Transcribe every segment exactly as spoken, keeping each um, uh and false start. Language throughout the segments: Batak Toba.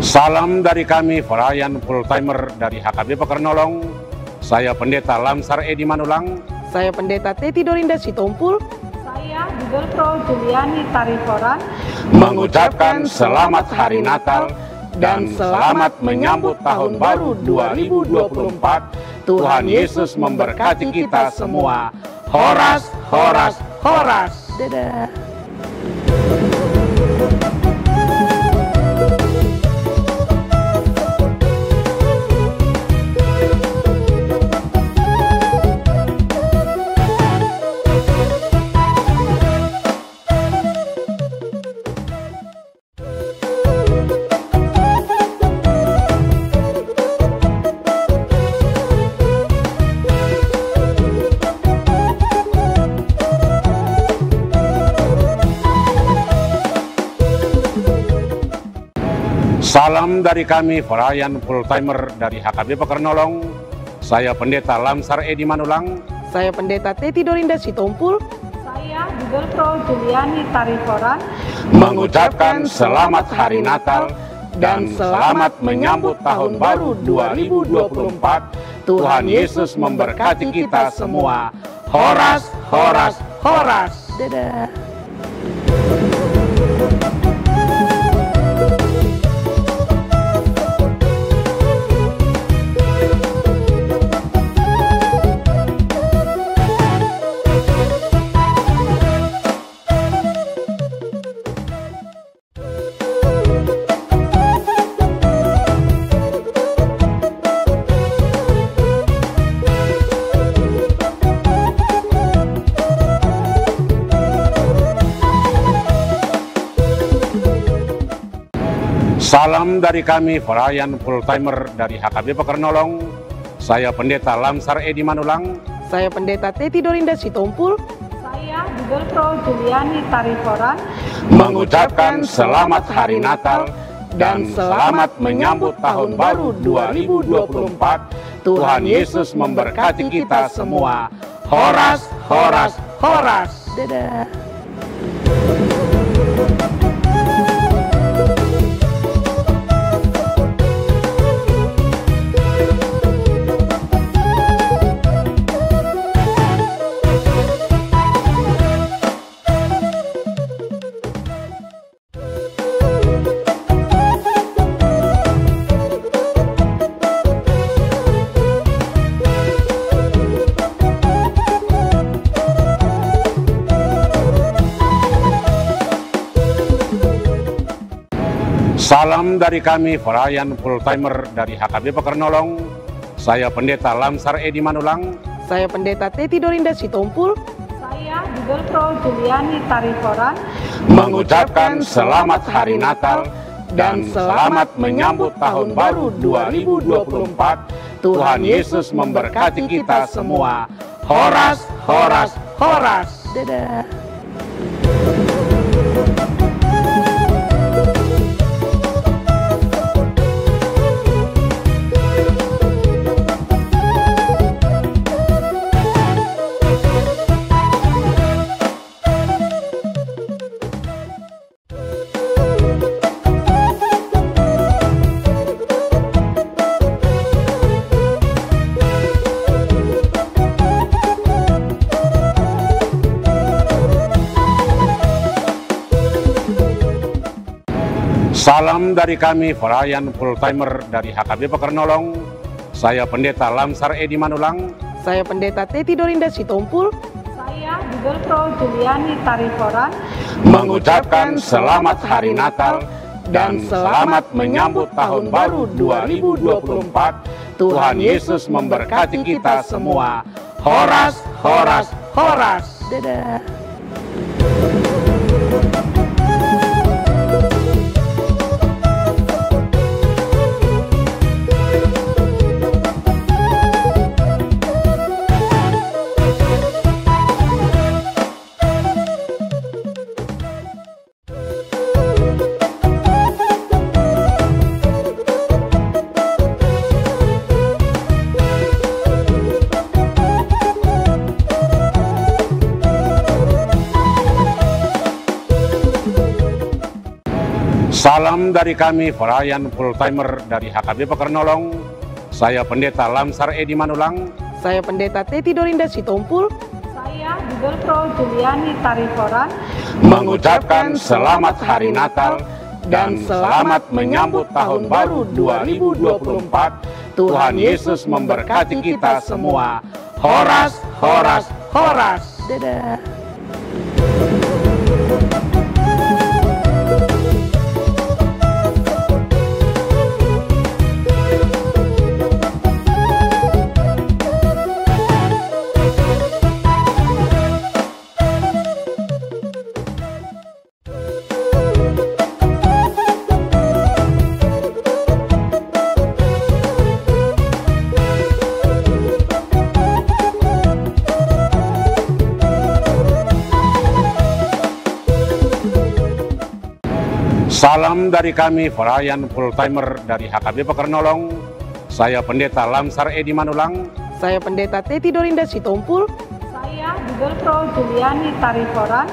Salam dari kami, pelayan full timer dari H K B Pakarnolong. Saya Pendeta Lamsar Edi Manulang. Saya Pendeta Teti Dorinda Sitompul. Saya Bibelvrouw Juliani Tarihoran. Mengucapkan selamat Hari Natal dan selamat menyambut Tahun Baru dua ribu dua puluh empat. Tuhan Yesus memberkati kita semua. Horas, horas, horas. Dadah. Salam dari kami, pelayan full timer dari H K B Pakarnolong. Saya Pendeta Lamsar Edi Manulang. Saya Pendeta Teti Dorinda Sitompul. Saya Bibelvrouw Juliani Tarihoran. Mengucapkan selamat Hari Natal dan selamat menyambut Tahun Baru dua ribu dua puluh empat. Tuhan Yesus memberkati kita semua. Horas, horas, horas. Dadah. Salam dari kami, pelayan full timer dari H K B Pakarnolong. Saya Pendeta Lamsar Edi Manulang. Saya Pendeta Teti Dorinda Sitompul. Saya Bibelvrouw Juliani Tarihoran. Mengucapkan selamat Hari Natal dan selamat menyambut Tahun Baru dua ribu dua puluh empat. Tuhan Yesus memberkati kita semua. Horas, horas, horas. Dadah. Salam dari kami, pelayan full timer dari H K B Pakarnolong. Saya Pendeta Lamsar Edi Manulang. Saya Pendeta Teti Dorinda Sitompul. Saya Bibelvrouw Juliani Tarihoran. Mengucapkan selamat Hari Natal dan selamat menyambut Tahun Baru dua ribu dua puluh empat. Tuhan Yesus memberkati kita semua. Horas, horas, horas. Dadah. Salam dari kami, pelayan full timer dari H K B Pakarnolong. Saya Pendeta Lamsar Edi Manulang. Saya Pendeta Teti Dorinda Sitompul. Saya Bibelvrouw Juliani Tarihoran. Mengucapkan selamat Hari Natal dan selamat menyambut Tahun Baru dua ribu dua puluh empat. Tuhan Yesus memberkati kita semua. Horas, horas, horas. Dadah. Salam dari kami, pelayan full timer dari H K B Pekernolong. Saya Pendeta Lamsar Edi Manulang. Saya Pendeta Teti Dorinda Sitompul. Saya Bibelvrouw Juliani Tarihoran. Mengucapkan selamat hari Natal dan selamat menyambut tahun baru dua ribu dua puluh empat. Tuhan Yesus memberkati kita semua. Horas, horas, horas. Dadah. Salam dari kami, pelayan full timer dari H K B Pekernolong. Saya Pendeta Lamsar Edi Manulang. Saya Pendeta Teti Dorinda Sitompul. Saya Bibelvrouw Juliani Tarihoran.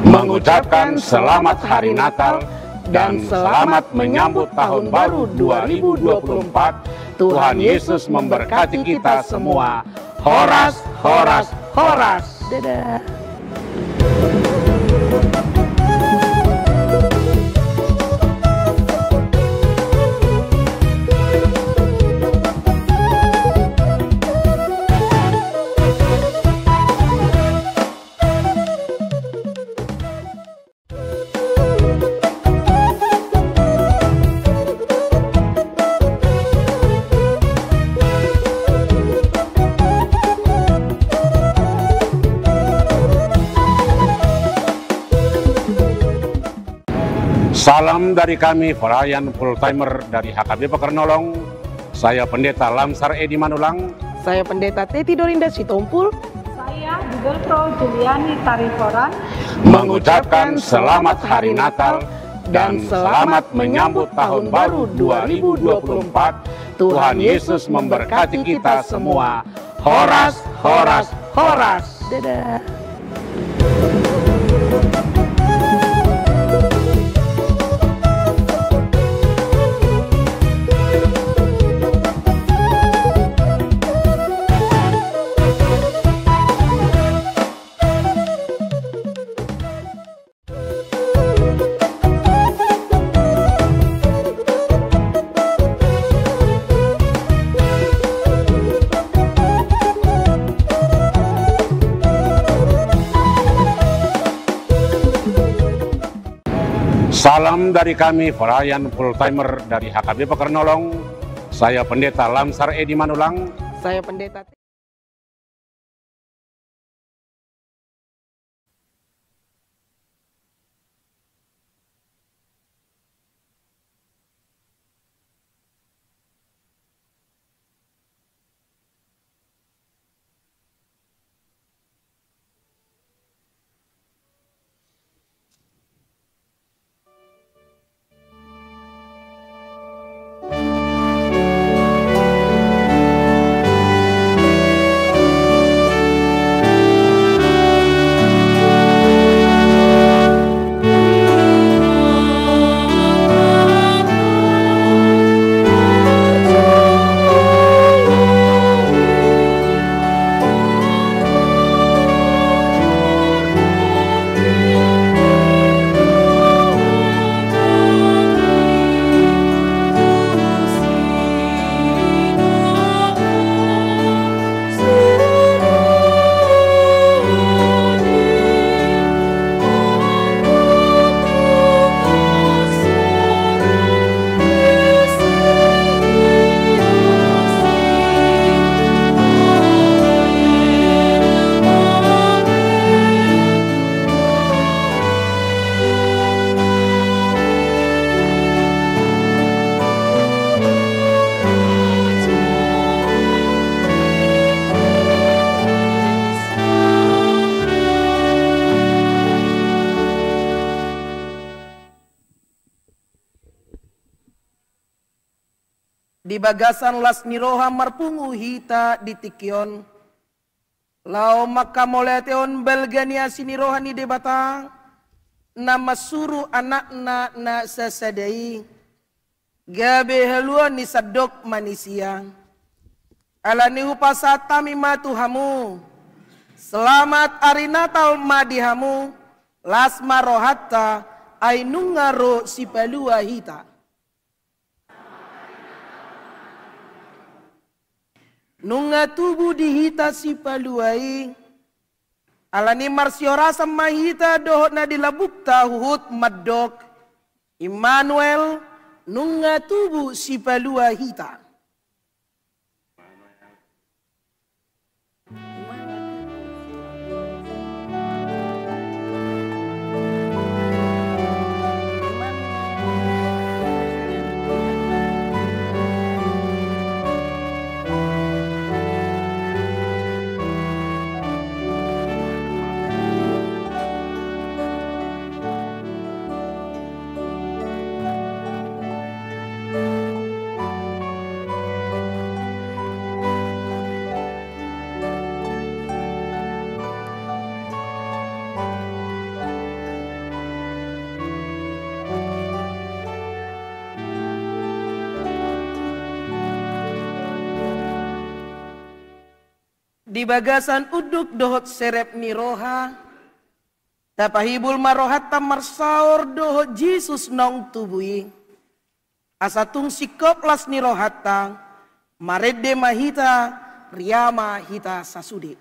Mengucapkan selamat hari Natal dan selamat menyambut tahun baru dua ribu dua puluh empat. Tuhan Yesus memberkati kita semua. Horas, horas, horas. Dadah. Salam dari kami, pelayan full timer dari H K B Pekernolong. Saya Pendeta Lamsar Edi Manulang. Saya Pendeta Teti Dorinda Sitompul. Saya Bibelvrouw Juliani Tarihoran. Mengucapkan selamat hari Natal dan selamat menyambut tahun baru dua ribu dua puluh empat. Tuhan Yesus memberkati kita semua. Horas, horas, horas. Dadah. Salam dari kami, pelayan full timer dari H K B Pekernolong. Saya Pendeta Lamsar Edi Manulang. Saya Pendeta Di bagasan las ni roha marpungu hita di tingki on, laho mangkamauliatehon balga ni asi ni roha ni Debata, na mansuru Anakna na sasada i, gabe haluaon ni sandok manisia. Alani i hupasahat hami ma tu hamu: Selamat ari Natal ma di hamu, las ma rohanta, ai nunga ro Sipalua hita. Nunga tubu di hita Sipalua i, alani i marsihorasan ma hita dohot na di lambungta huhut mandok: Immanuel, nunga tubu Sipalua hita. Di bagasan unduk dohot serep ni roha, tapahibul ma rohanta marsaor dohot Jesus naung tubu i. Asa tung singkop las ni rohanta, marende ma hita, riama hita sasude.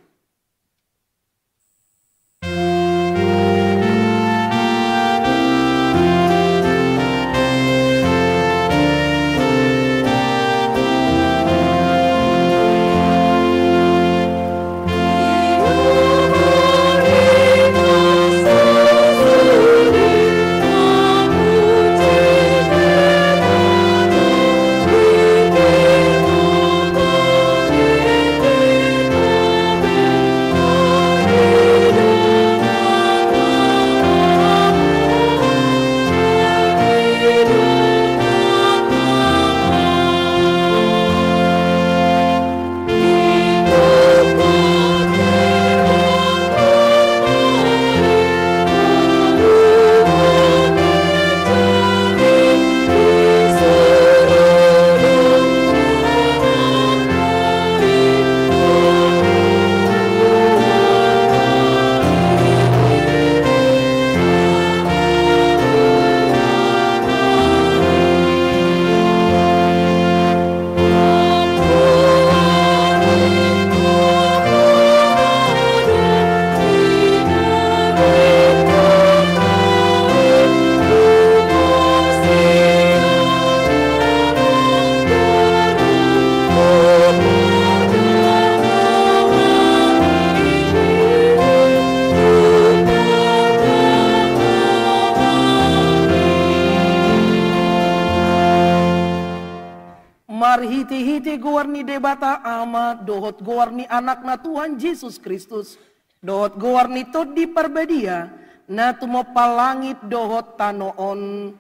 Marhitehite goar ni Debata Ama dohot goar ni Anakna Tuhan Jesus Kristus dohot goar ni Tondi Parbadia, na tumompa langit dohot tano on.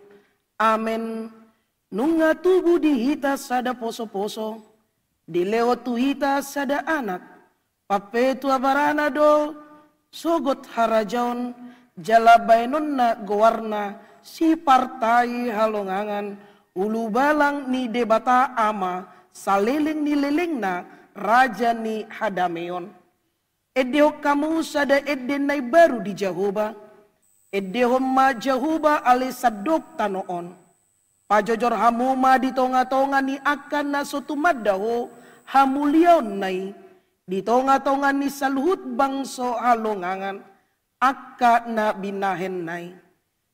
Amen. Nunga tubu di hita sada posoposo, dilehon tu hita sada Anak, pampetua barana do sogot harajaon, jala baenonna goarna Sipartai Halongangan, Ulubalang ni Debata Ama, saleleng ni lelengna, Raja ni hadameon. Endehon hamu sada ende na imbaru di Jahowa, endehon ma Jahowa ale sandok tano on. Pajojor hamu ma di tongatonga ni angka na so tumanda Ho hamuliaonna i, di tongatonga ni saluhut bangso halongangan angka na binahenna i.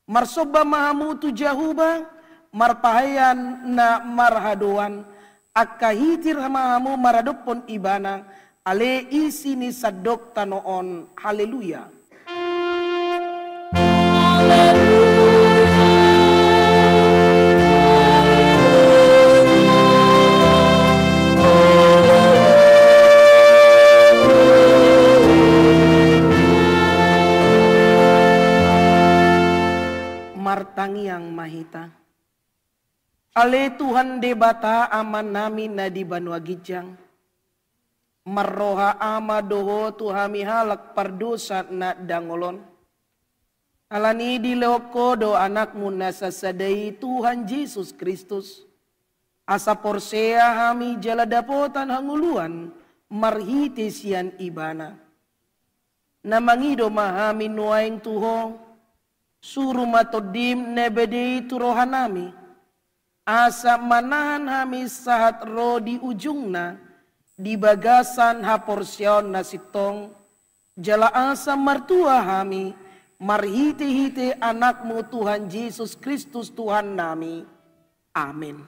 Marsomba ma hamu tu Jahowa, marpahean na marhadoan, angka hitir ma hamu maradophon Ibana, ale isi ni sandok tano on. Haleluya. Martangiang ma hita. Ale Tuhan Debata Amanami na di banua ginjang, marroha Ama do Ho tu hami halak pardosa na dangol on. Alani i dilehon Ho do Anakmu na sasada i, Tuhan Jesus Kristus, asa porsea hami jala dapotan hangoluan marhite sian Ibana. Na mangido ma hami nuaeng tu Ho, suru ma Tondim na badia i tu rohanami, asa manahan hami sahat ro di ujungna di bagasan haporseaon na sintong, jala asa martua hami marhitehite Anakmu Tuhan Jesus Kristus Tuhannami. Amen.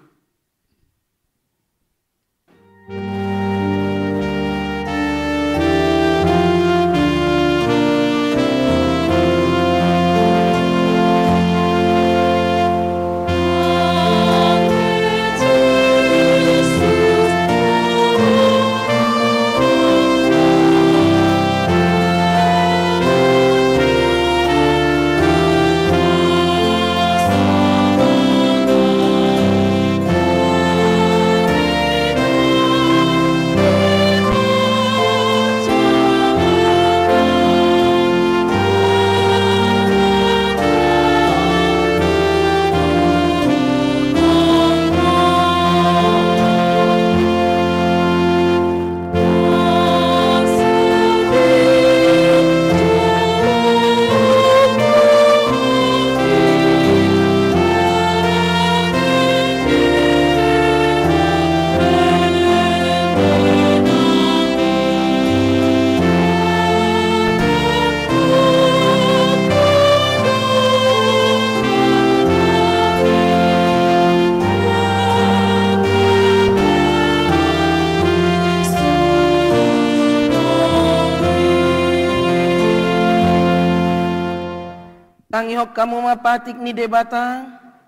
Tangihon hamu ma patik ni Debata,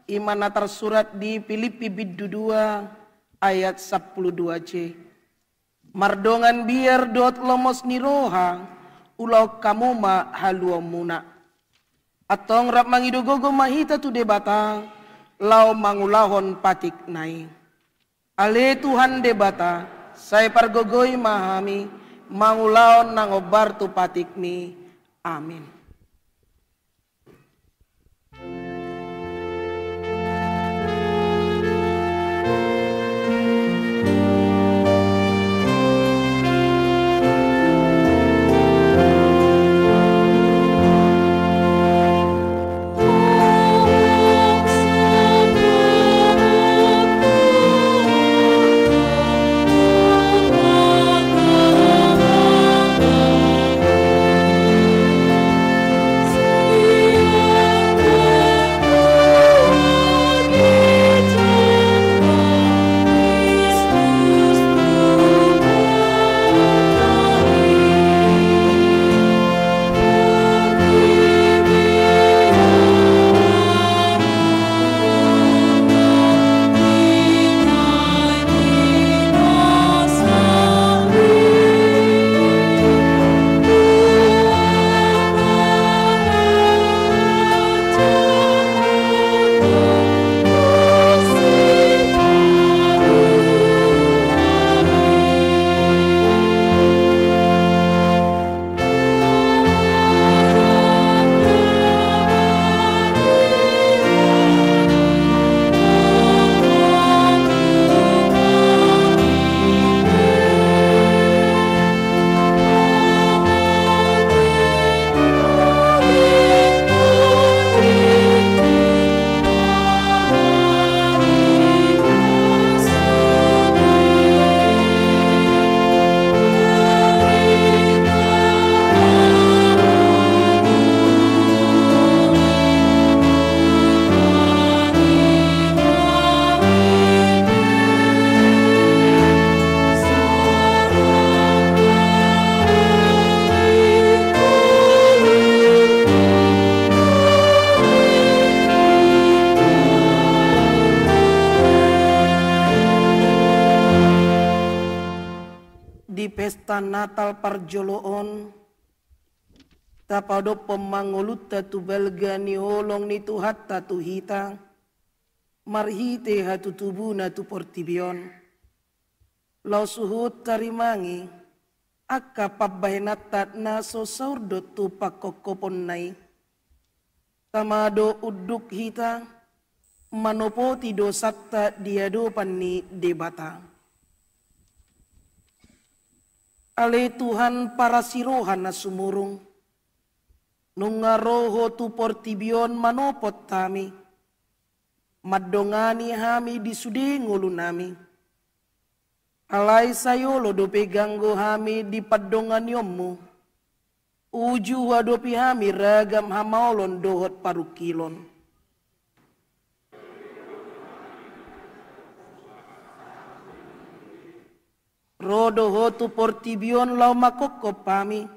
i ma na tarsurat di Pilippi bindu dua ayat sampulu dua C. Mardongan biar dohot lomos ni roha, ulahon hamu ma haluaonmuna. Antong rap mangido gogo ma hita tu Debata, laho mangulahon patikna i. Ale Tuhan Debata, sai pargogoi ma hami, mangulahon nang hombar tu patikmi. Amin. Di pesta Natal parjolo on, tapadophon ma ngolunta tu balga ni holong ni Tuhanta tu hita, marhite hatutubuna tu portibi on. Laos huhut tarimangi angka pambahenanta na so saurdot tu pangkophoponna i. Tama do unduk hita, manopoti dosanta di adopan ni Debata. Ale Tuhan parasi roha na sumurung, nunga ro Ho tu portibi on manopot hami, mandongani hami di sude ngolunami. Alai sai olo dope ganggu hami di pandonganionmu, uju huadopi hami ragam hamaolon dohot parungkilon. Ro do Ho tu portibi on laho manghophop hami,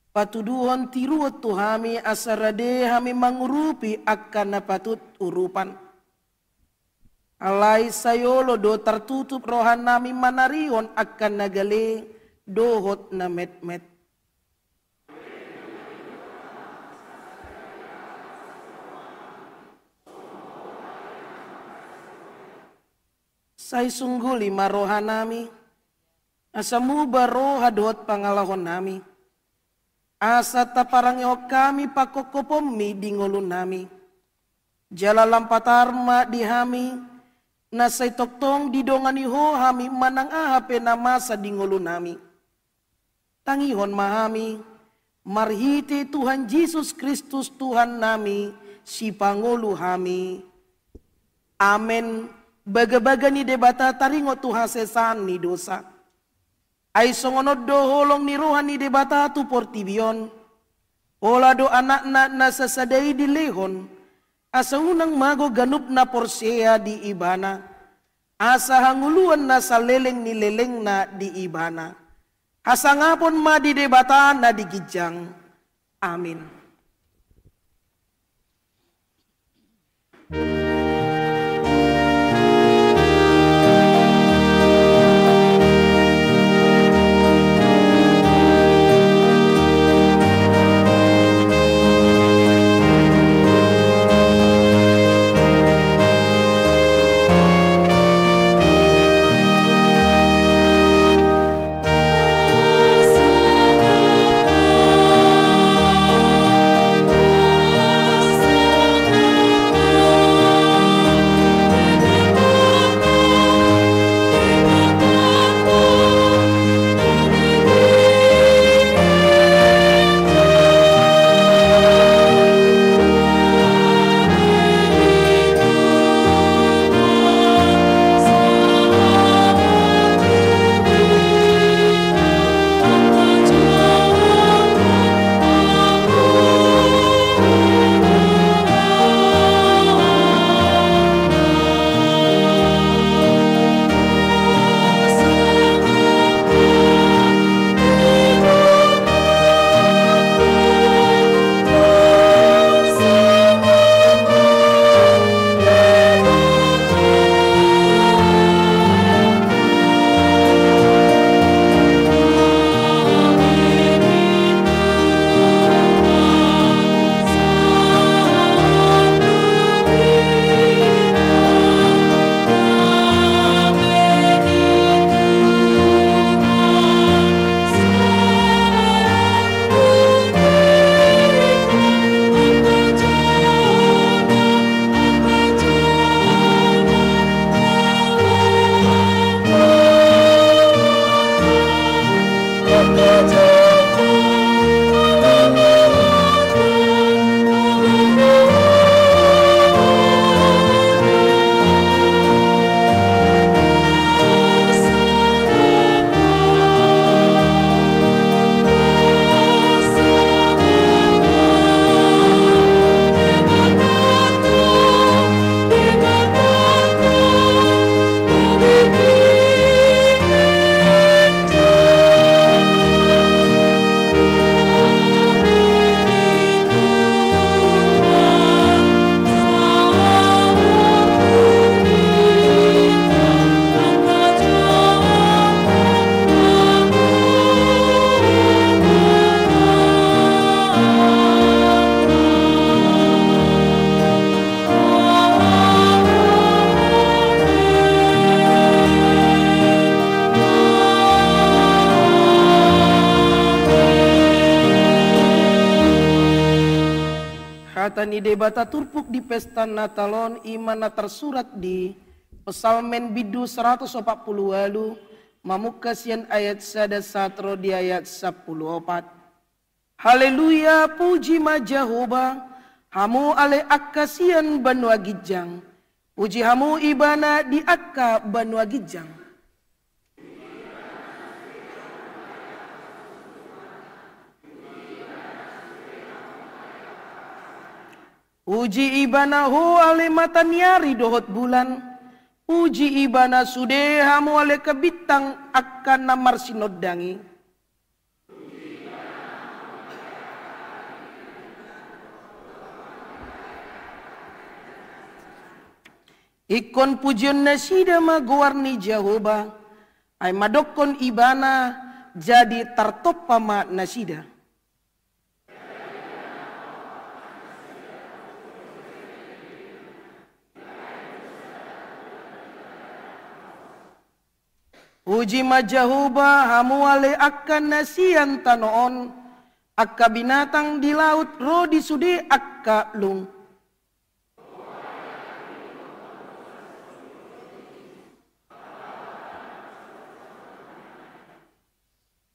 patuduhon tiruon tu hami asa rade hami mangurupi angka na patut urupan. Alai sai olo do tartutup rohanami manarihon angka na gale dohot na metmet. Sai sungguli ma rohanami, asa muba roha dohot pangalahonami, asa taparangehon hami panghophopmi di ngolunami. Jala lam patar ma di hami, na sai tongtong didongani Ho hami manang aha pe na masa di ngolunami. Tangihon ma hami, marhite Tuhan Jesus Kristus Tuhannami, Sipangolu hami. Amen. Bagabaga ni Debata taringot tu hasesaan ni dosa. Ai songon on do holong ni roha ni Debata tu portibi on. Pola do Anakna na sasada i dilehon, asa unang mago ganup na porsea di Ibana, asa hangoluan na saleleng ni lelengna di Ibana. Hasangapon ma di Debata na di ginjang. Amin. Ni Debata turpuk di pesta Natal on i ma na tarsurat di Psalmen bindu saratus opat pulu ualu, mamungka sian ayat sada sahat ro di ayat sampulu opat. Haleluya, puji ma Jahowa, hamu ale angka sian banua ginjang. Puji hamu Ibana di angka banua ginjang. Puji Ibana ho ale mata ni ari dohot bulan. Puji Ibana sude hamu ale angka bintang angka na marsinondang i. Ingkon pujion nasida ma goar ni Jahowa, ai mandokkon Ibana, jadi tartompa ma nasida. Puji ma Jahowa, hamu ale angka na sian tano on, angka binatang di laut ro di sude angka lung.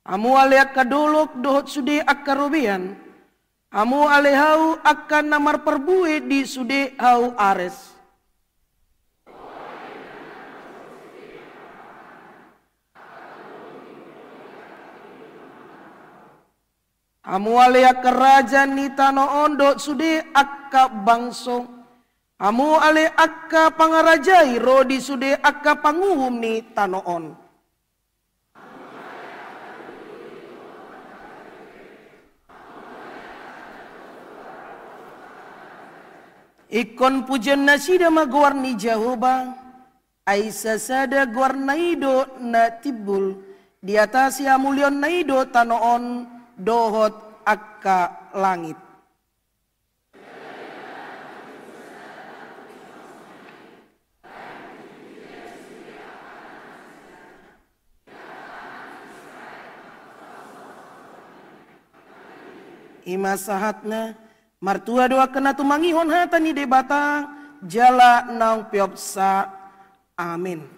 Hamu ale angka dolok dohot sude angka robean, hamu ale hau angka na marparbue di sude hau Ares. Hamu ale angka raja ni tano on dohot sude angka bangso, hamu ale angka pangarajai ro di sude angka panguhum ni tano on. Ingkon pujion nasida ma goar ni Jahowa, ai sasada goarna i do na timbul, di atas hamuliaonna i do tano on dohot angka langit. I ma sahatna, martua do angka na tumangihon hata ni Debata, jala naung peopsa. Amin.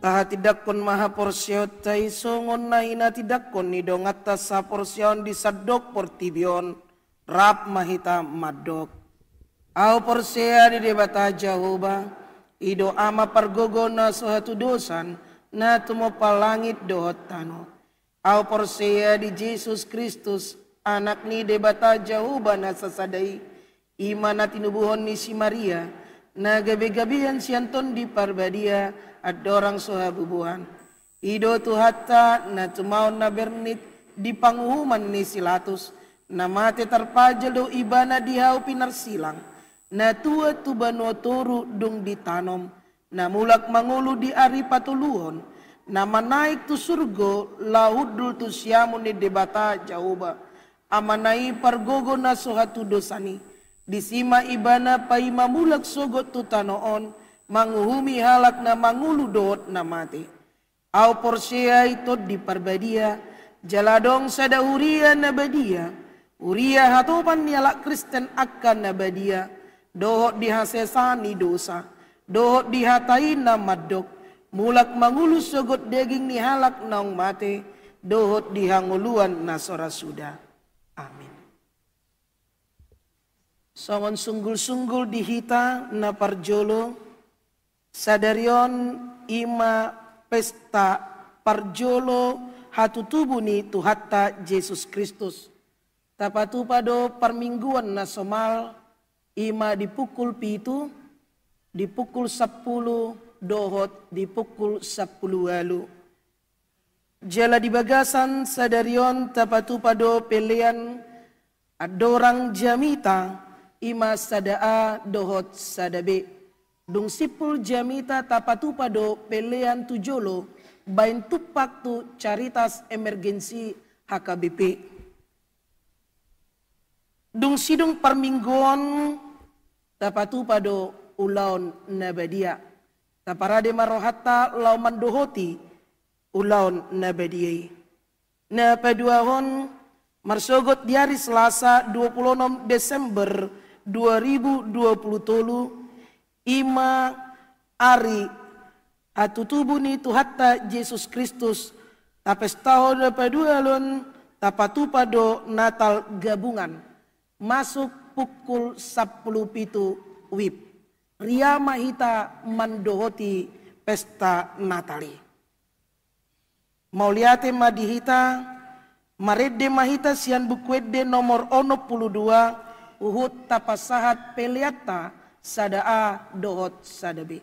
Tahatindangkon ma haporseaonta i songon na hinatindangkon ni donganta saporseaon di sandok portibi on. Rap ma hita mandok. Ahu porsea di Debata Jahowa, i do Ama pargogo na so hatudosan, na tumompa langit dohot tano. Ahu porsea di Jesus Kristus, Anak ni Debata Jahowa na sasada i, i ma na tinubuhon ni si Maria, na gabegabean sian Tondi Parbadia, andorang so habubuhan. I do Tuhanta na tumaon na bernit di panguhuman ni si Latus, na mate tarpajal do Ibana di hau pinarsilang, na tuat tu banua toru dung ditanom, na mulak mangolu di ari patoluhon, na manaek tu surgo laho hundul tu siamun ni Debata Jahowa, Amana i pargogo na so hatudosan i. Disi ma ibana paima mulak sogot tu tano on, manguhumi halak na mangolu dohot na mate. Ahu porsea i Tondi Parbadia, jala adong sada huria na badia, huria hatopan ni halak Kristen angka na badia, dohot di hasesaan ni dosa, dohot di hata i na mandok, mulak mangolu sogot daging ni halak naung mate, dohot di hangoluan na so ra suda. Amin. Songon sunggul-sunggul di hita na parjolo, sadari on i ma pesta parjolo hatutubu ni Tuhanta Jesus Kristus. Tapatupa do parmingguan na somal, i ma di pukul pitu, di pukul sampulu, dohot di pukul sampulu ualu. Jala di bagasan sadari on tapatupa do pelean andorang jamita, i ma sada A dohot sada B. Dung simpul jamita tapatupa do pelean tu jolo, baen tumpak tu Caritas Emergency H K B P. Dung sidung parmingguon tapatupa do ulaon na badia. Taparade ma rohanta laho mandohoti ulaon na badia i. Na paduahon, marsogot di ari Selasa dua puluh enam Desember dua ribu dua puluh tolu, i ma ari hatutubu ni Tuhanta Jesus Kristus, tapestahon na paduahon, tapatupa do Natal gabungan, masuk pukul sampulu pitu wib. Ria ma hita mandohoti pesta Natal i. Mauliate ma di hita, marende ma hita sian Buku Ende nomor onom pulu dua, huhut tapasahat peleanta sada A dohot sada B.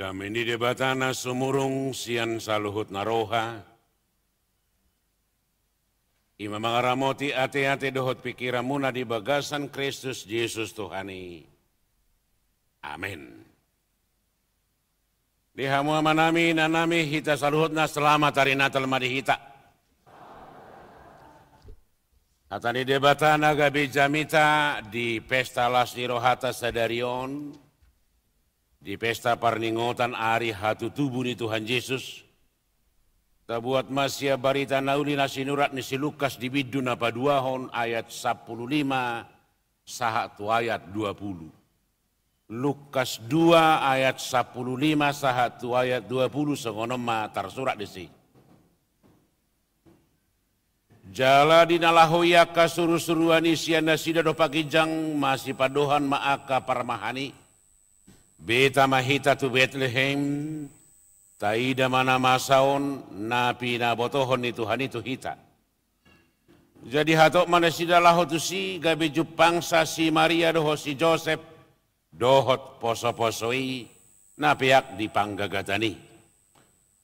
Dame ni Debata na sumurung sian saluhut na roha, i ma mangaramoti ateate dohot pingkiranmuna di bagasan Kristus Jesus Tuhan i. Amen. Di hamu amanami, inanami, hita saluhutna selamat ari Natal ma di hita. Hata ni Debata na gabe jamita di pesta las ni rohata sadari on, di pesta parningotan ari hatutubu ni Tuhan Jesus, tabuat ma sian barita na uli na sinurat ni si Lukas di bindu na paduahon ayat sampulu lima sahat tu ayat dua pulu. Lukas dua ayat sampulu lima sahat tu ayat dua pulu, songon on ma tarsurat disi. Jala di na laho i angka surusuruan i sian nasida dompak ginjang, masipandohan ma angka parmahan i: Beta ma hita tu Betlehem, taida ma na masa on, na pinabotohon ni Tuhan i tu hita. Jadi hatop ma nasida laho tusi, gabe jumpangsa si Maria dohot si Josep, dohot posoposo i na peak di panggagatan i.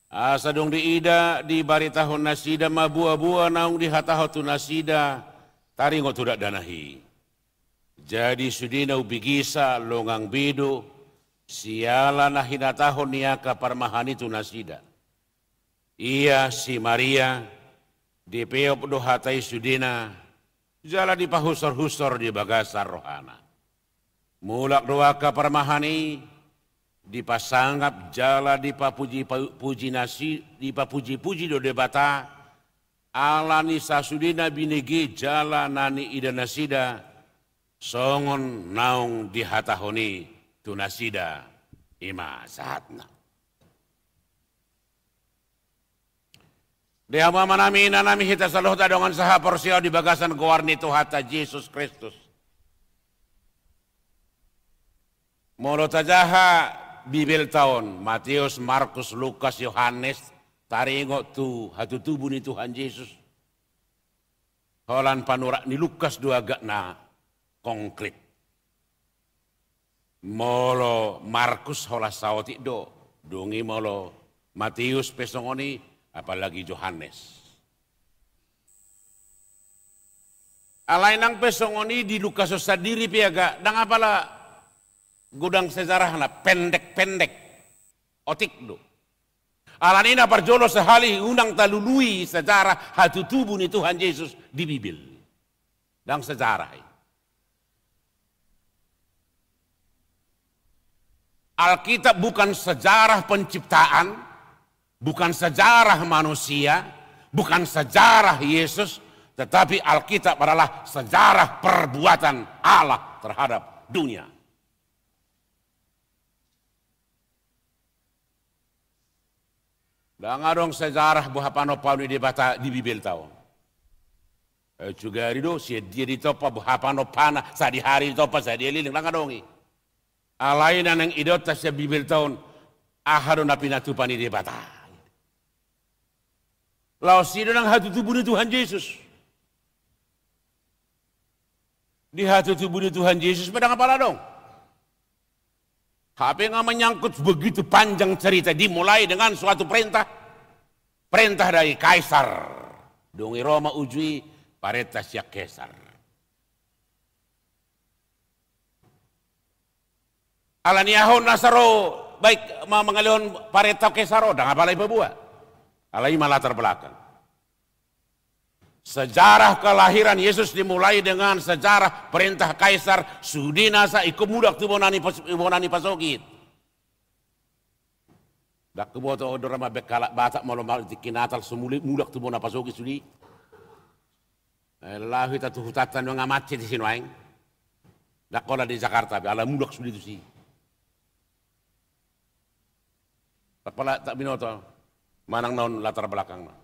Asa dung diida, dibaritahon nasida ma boaboa naung dihatahon tu nasida taringot tu dakdanak i. Jadi sude na umbegesa longang be do siala na hinatahon ni angka parmahan i tu nasida. Ia si Maria, dipeop do hata i sudena, jala dipahusorhusor di bagasan rohana. Mulak do angka parmahan i, dipasangap jala dipapuji, puji nasi, dipapujipuji do Debata, ala ni sasudena binege jala na niida nasida, songon naung dihatahon i tu nasida. I ma sahatna. Di hamu amanami, inanami, hita saluhutna dongan sahaporseaon di bagasan goar ni Tuhanta Jesus Kristus. Molo tajaha Bibelta on, Mateus, Markus, Lukas, Johannes, taringot tu hatutubu ni Tuhan Jesus. Holan panurat ni Lukas do agak na konkret. Molo Markus holan saotik do, dung i molo Mateus pe songon i, apalagi Johannes. Alai nang pe songon i di Lukas on sandiri pe agak, ndang apala godang sejarahna, pendek-pendek, otik do. Alani na parjolo sahali unang talului sejarah hatutubu ni Tuhan Jesus di Bibel. Ndang sejarah i. Alkitab bukan sejarah penciptaan, bukan sejarah manusia, bukan sejarah Yesus, tetapi Alkitab adalah sejarah perbuatan Allah terhadap dunia. Ndang adong sejarah boha panompaon ni Debata di Bibelta on. Eh, sugari do, sian dia ditompa, boha panompana, sadihari ditompa, sadia leleng, ndang adong i. Alai na naeng idaonta sian Bibelta on, aha do na pinatupa ni Debata. Laos i do nang hatutubu ni Tuhan Jesus. Di hatutubu ni Tuhan Jesus pe ndang apala adong. Hape nga menyangkut begitu panjang cerita, dimulai dengan suatu perintah. Perintah dari Kaisar. Dung i ro ma uju i, parentah sian Kaisar. Alani aha on nasa ro baik ma-, mangalehon parentah Kaisar on, ndang apala ipaboa. Alai i ma latar belakang. Sejarah kelahiran Yesus dimulai dengan sejarah perintah Kaisar, sude nasa ingkon mulak tu bona ni pos-, bona ni pasogit. Ndang huboto on do ra mambaen halak Batak molo ma-, tingki Natal so mulak, mulak tu bona pasogit sude. Eh, laho hita tu hutanta nuaeng, macet disi nuaeng. Ndang holan di Jakarta be, ala mulak sude tusi. Ndang pola tak binoto manang na on latar belakangna.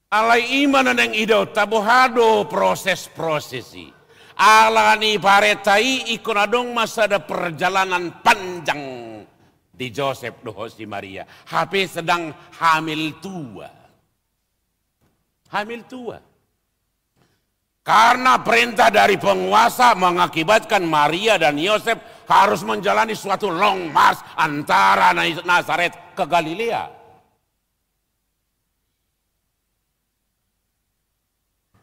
Alai i ma na naeng idaonta, boha do proses-proses i. Alani parentah i ingkon adong ma sada perjalanan panjang di Josep dohot si Maria. Hape sedang hamil tua. Hamil tua. Karena perintah dari penguasa mengakibatkan Maria dan Yosef harus menjalani suatu long march antara Nai-, Nazaret ke Galilea.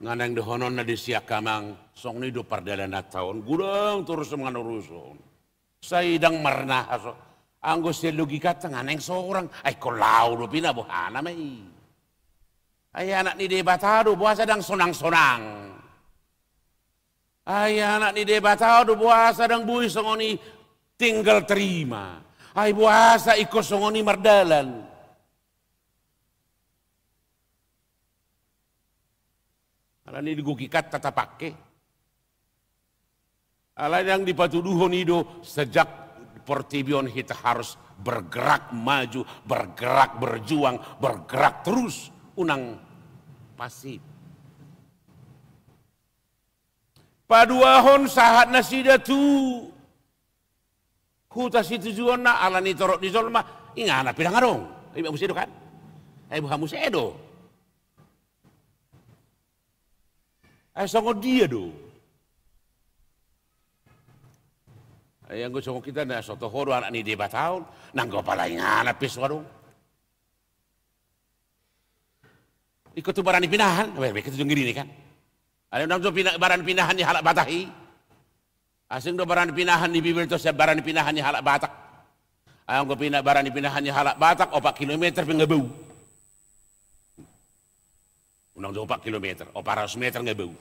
Nga naeng dohononna disi angka amang, songon i do pardalananta on, godang torus manorushon. Sai ndang marnaha so, anggo sian logikanta nga naeng sorang, ai ingkon laho dope na boha nama i. Ai anak ni Debata do, boasa ndang sonang-sonang. Ai anak ni Debata do, boasa ndang boi songon i tinggal terima. Ai boasa ingkon songon i mardalan. Alani di logikanta tapangke. Alai ndang dipatuduhon i do sejak portibi on hita harus bergerak maju, bergerak berjuang, bergerak terus, unang pasif. Paduahon sahat nasida tu huta situjuonna, alani torop ni jolma, inganan pe ndang adong. Ai boha muse do kan? Ai boha muse do? Ai songon dia do? Ai anggo songon hita na so toho do anak ni Debata on, nanggo pala inganan pe so adong. Ingkon tu bara ni pinahan, ber, ber, tu jonggirini kan. Alai unang jo pina-, bara ni pinahan ni halak Batak i. Asing do bara ni pinahan ni Bibel tu sian bara ni pinahan ni halak Batak. Anggo pina-, bara ni pinahan ni halak Batak, opat kilometer pe nga bau. Unang jo opat kilometer, opat ratus meter nga bau.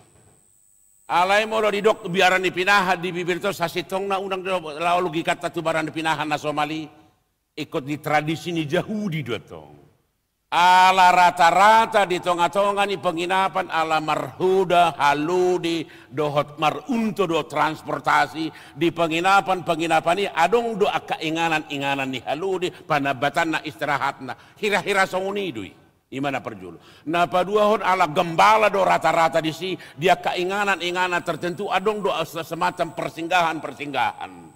Alai molo didok bara ni pinahan di Bibel tu sasintongna unang jo laho logikanta tu bara ni pinahan na somal i. Ingkon di tradisi ni Jahudi do tong. Ala rata-rata di tonga-tonga ni penginapan ala marhoda, halode, dohot marunto dohot transportasi, di penginapan-penginapan i adong do angka inganan-inganan ni halode, panambatanna, istirahatna. Hira-hira songon i do i. I ma na parjolo. Na paduahon ala gembala do rata-rata disi, di angka inganan-inganan tertentu adong do se-, semacam persinggahan-persinggahan.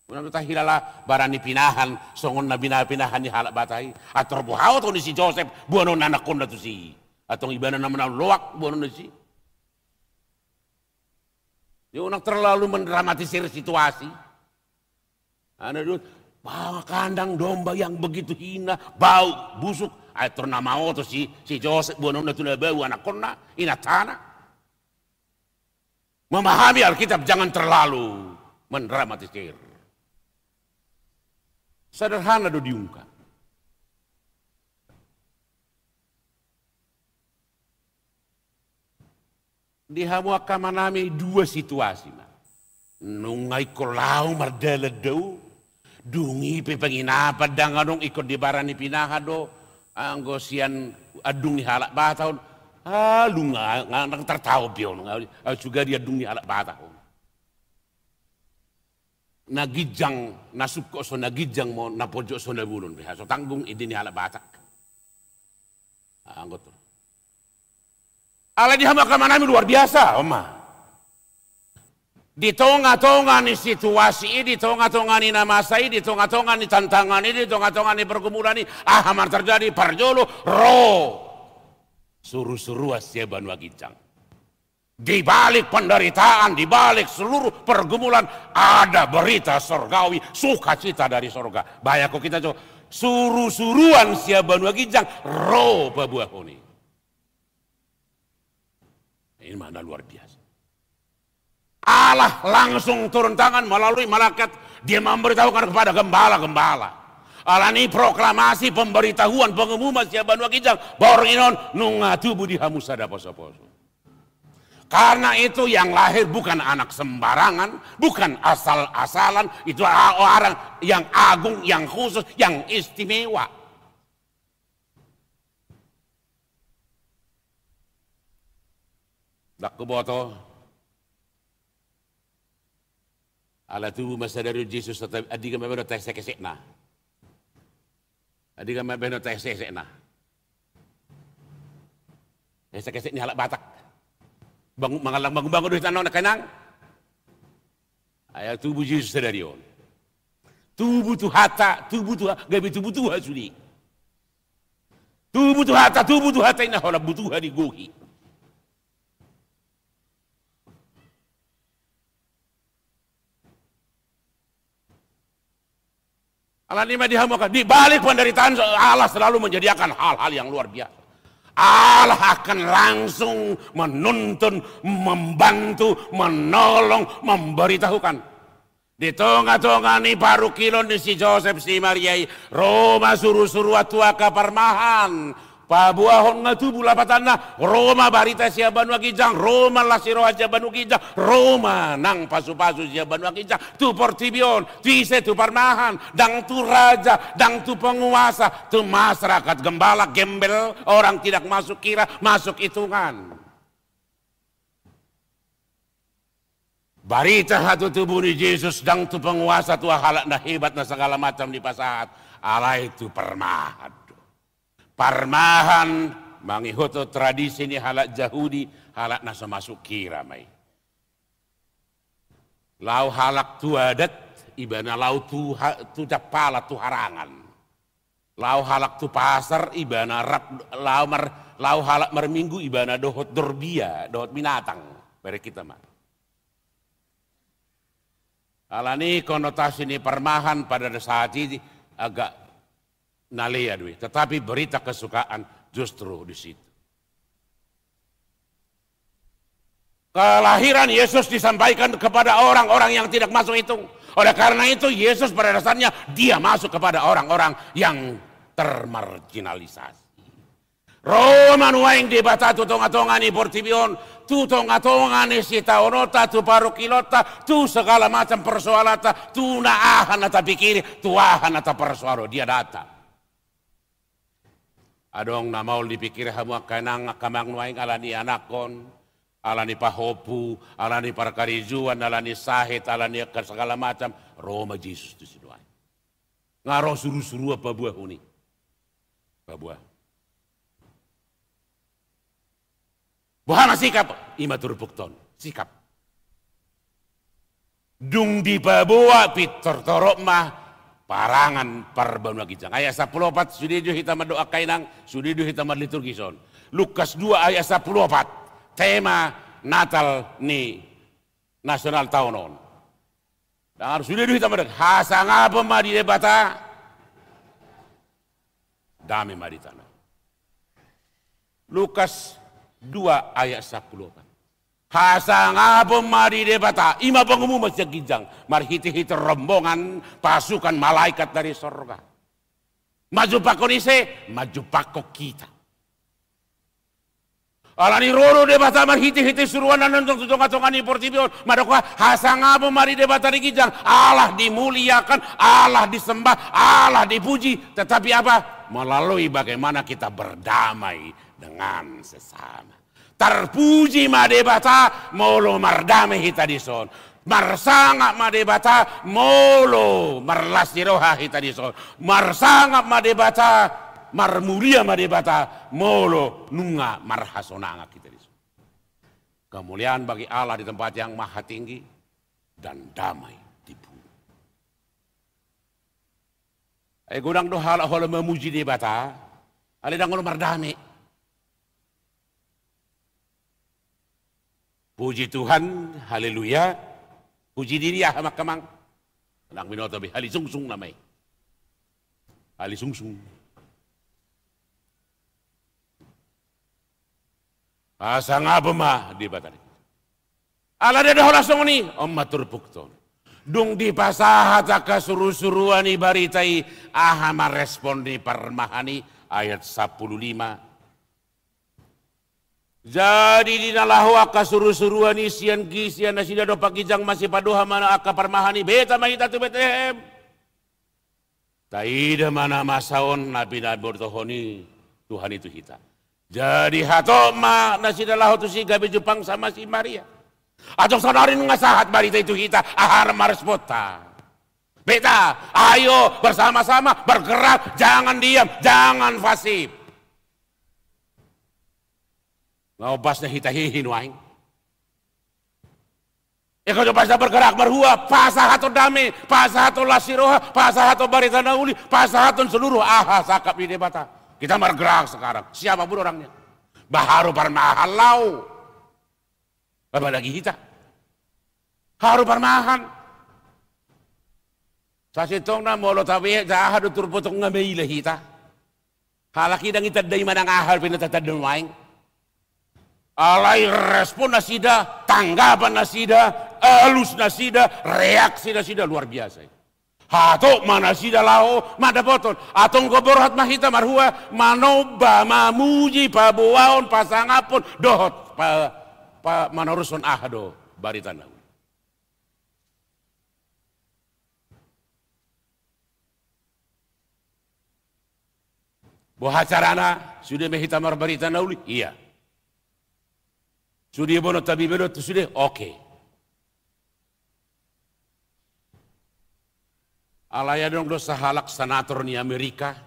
Unang do tahilala bara ni pinahan songon na bina-, pinahan ni halak Batak i. Ator boha oto ni si Josep boanonna anakkonna tusi? Antong ibana na manaon loak boanonna tusi. Ia unang terlalu mendramatisir situasi. Ana dot, bawa kandang domba yang begitu hina, bau, busuk. Ator na maoto si, si Josep boanonna tu na bau anakkonna, inantana. Memahami Alkitab, jangan terlalu mendramatisir. Sederhana do diungkap. Di hamu angka amanami dua situasi ma. Nunga ingkon laho mardalan do. Dung i pe penginapan ndang adong, ingkon di bara ni pinahan do. Anggo sian andung ni halak Batak on. Ah, nunga, nga, nga tartaon pe on, nga, ah, suga di andung ni halak Batak on. Na ginjang, na sungkot so na ginjang ma on, na pojok so na bolon. Beha so tanggung ende ni halak Batak. Ah, anggo tu. Alai di hamu angka amanami luar biasa, on ma. Di tonga-tonga ni situasi i, di tonga-tonga ni na masa i, di tonga-tonga ni tantangan i, di tonga-tonga ni pergumulan i, aha ma na terjadi? Parjolo, ro suru-suruan sian banua ginjang. Di balik penderitaan, di balik seluruh pergumulan, ada berita sorgawi, sukacita dari sorga. Bayangkon hita jo, suru-suruan sian banua ginjang, ro paboahon i. Ini ma na luar biasa. Allah langsung turun tangan melalui malaikat, dia memberitahukan kepada gembala-gembala. Alani proklamasi, pemberitahuan, pengumuman sian banua ginjang, borngin on, nunga tubu di hamu sada poso-poso. Karena itu yang lahir bukan anak sembarangan, bukan asal-asalan, itu a-, orang yang agung, yang khusus, yang istimewa. Ndang huboto. Ala tubu ma sadari on Jesus, andigan ma bahen hesek-hesekna. Andigan ma bahen hesek-hesekna. Hesek-hesek ni halak Batak. Bangun, mangallang bangun-bangun do hita on angka inang. Ai tubu Jesus sadari on. Tubu Tuhanta, tubu Tuha, gabe tubu Tuha sude. Tubu Tuhanta, tubu Tuhanta, inna holan butuha di gohi. Alani i ma di hamu angka, di balik penderitaan Allah selalu menyediakan hal-hal yang luar biasa. Allah akan langsung menuntun, membantu, menolong, memberitahukan. Di tonga-tonga ni parungkilon ni si Josep si Maria i, ro ma suru-suruan tu angka parmahan. Paboahon na tubu lapatanna, ro ma barita sian banua ginjang, ro ma las ni roha sian banua ginjang, ro ma nang pasu-pasu sian banua ginjang, tu portibi on, tu ise, tu parmahan, ndang tu raja, ndang tu penguasa, tu masyarakat, gembala, gembel, orang tidak masuk kira, masuk hitungan. Barita hatutubu ni Jesus ndang tu penguasa, tu halak na hebat, na segala macam dipasahat, alai tu parmahan do. Parmahan mangihuthon tradisi ni halak Jahudi, halak na so masuk kira ma i. Laho halak tu adat, ibana laho tu ha-, tu jampalan, tu harangan. Laho halak tu pasar, ibana rap, laho mar-, laho halak marminggu, ibana dohot dorbia, dohot binatang. Bereng hita ma. Alani i konotasi ni parmahan pada saat i agak na lea do i. Tetapi berita kesukaan justru di situ. Kelahiran Yesus disampaikan kepada orang-orang yang tidak masuk hitung. Oleh karena itu, Yesus pada dasarnya dia masuk kepada orang-orang yang termarginalisasi. Ro ma nuaeng Debata tu tonga-tonga ni portibi on, tu tonga-tonga ni sitaononta, tu parungkilonta, tu segala macam persoalanta, tu na aha na tapikiri, tu aha na taparsoal, dia datang. Adong na maol dipikiri hamu angka inang, angka amang nuaeng, alani anakkon, alani pahompu, alani parkarejoan, alani sahit, alani angka segala macam, ro ma Jesus tu si nuaeng. Nga ro suru-suruan paboahon i. Paboa. Boha ma sikap, i ma turpukta on, sikap. Dung dipaboa, pintor torop ma parangan parbanua ginjang. Ayat sampulu opat, sude do hita mandok angka inang, sude do hita marliturgi son. Lukas dua ayat sampulu opat, tema Natal ni nasional taon on. Dang harus sude do hita mandok, hasangapon ma di Debata, dame ma di tano. Lukas dua ayat sampulu opat. Hasangapon ma di Debata, i ma pengumuman sian ginjang, marhite-hite rombongan pasukan malaikat dari sorga. Manjumpangkon ise? Manjumpangkon hita. Alani ro do Debata marhite-hite suruanna nonjong tu tonga-tonga ni portibi on, mandok hasangapon ma di Debata di ginjang, Allah dimuliakan, Allah disembah, Allah dipuji. Tetapi apa? Melalui bagaimana kita berdamai dengan sesama. Tarpuji ma Debata, molo mardame hita dison. Marsangap ma Debata, molo marlas ni roha hita dison. Marsangap ma Debata, marmulia ma Debata, molo nunga marhasonangan hita dison. Kemuliaan bagi Allah di tempat yang maha tinggi dan damai di bumi. Ai godang do halak holan mamuji Debata, alai ndang olo mardame. Puji Tuhan, haleluya. Puji diri aha ma angka amang? Ndang binoto be, halisungsung nama i. Halisungsung. Hasangapon ma Debata. Ala dia do holan songon i, on ma turpukta on. Dung dipasahat angka suru-suruan i barita i, aha ma respon ni parmahan i? Ayat sampulu lima. Jadi di na laho angka suru-suruan i sian gi-, sian nasida dompak ginjang, masipadoha ma angka parmahan i, beta ma hita tu Betlehem. Taida ma na masa on na pinabotohon i Tuhan i tu hita. Jadi hatop ma nasida laho tusi gabe jumpang sama si Maria. Antong saonari nunga sahat barita i tu hita, aha ma responta? Beta, ayo bersama-sama bergerak, jangan diam, jangan pasif. Nga ombas na hita hihi nuaeng. Eka jo pasa bergerak marhua, pasahathon dame, pasahathon las ni roha, pasahathon barita na uli, pasahathon seluruh aha sangkap ni Debata. Kita bergerak sekarang, siapa pun orangnya. Baharu parmahan laho. Apalagi hita. Haru parmahan. Sasintongna molo tabe, aha do turpotong nga maila hita. Halak i ndang itandai manang aha pe na tatanda nuaeng. Alai respon nasida, tanggapan nasida, alus nasida, reaksi nasida luar biasa. Hatop ma nasida laho mandapothon. Antong borhat ma hita marhua manomba, mamuji, paboahon, pasangaphon, dohot pa, pa, manorushon aha do barita na uli. Boha carana, sude ma hita marbarita na uli? Ia. Sude boanonta Bibel on tu sude? Oke. Alai adong do sahalak senator ni Amerika,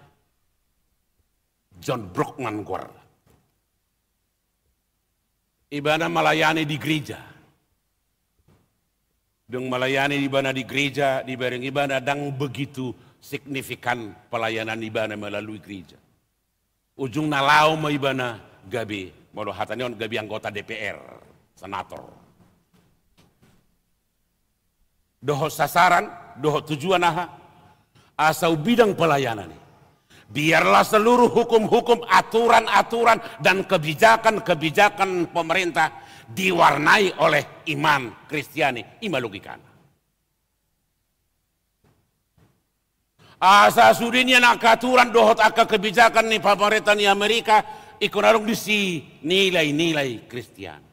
John Brockman goarna. Ibana melayani di gereja. Dung melayani ibana di gereja, dibereng ibana ndang begitu signifikan pelayanan ibana melalui gereja. Ujungna laho ma ibana gabe, molo hata ni on gabe anggota D P R, senator. Dohot sasaran, dohot tujuan aha? Asa umbidang pelayanan i. Biarlah seluruh hukum-hukum, aturan-aturan, dan kebijakan-kebijakan pemerintah diwarnai oleh iman Kristiani. I ma logikana. Asa sude nian angka aturan dohot angka kebijakan ni pamarenta ni Amerika, ingkon adong disi nilai-nilai Kristiani.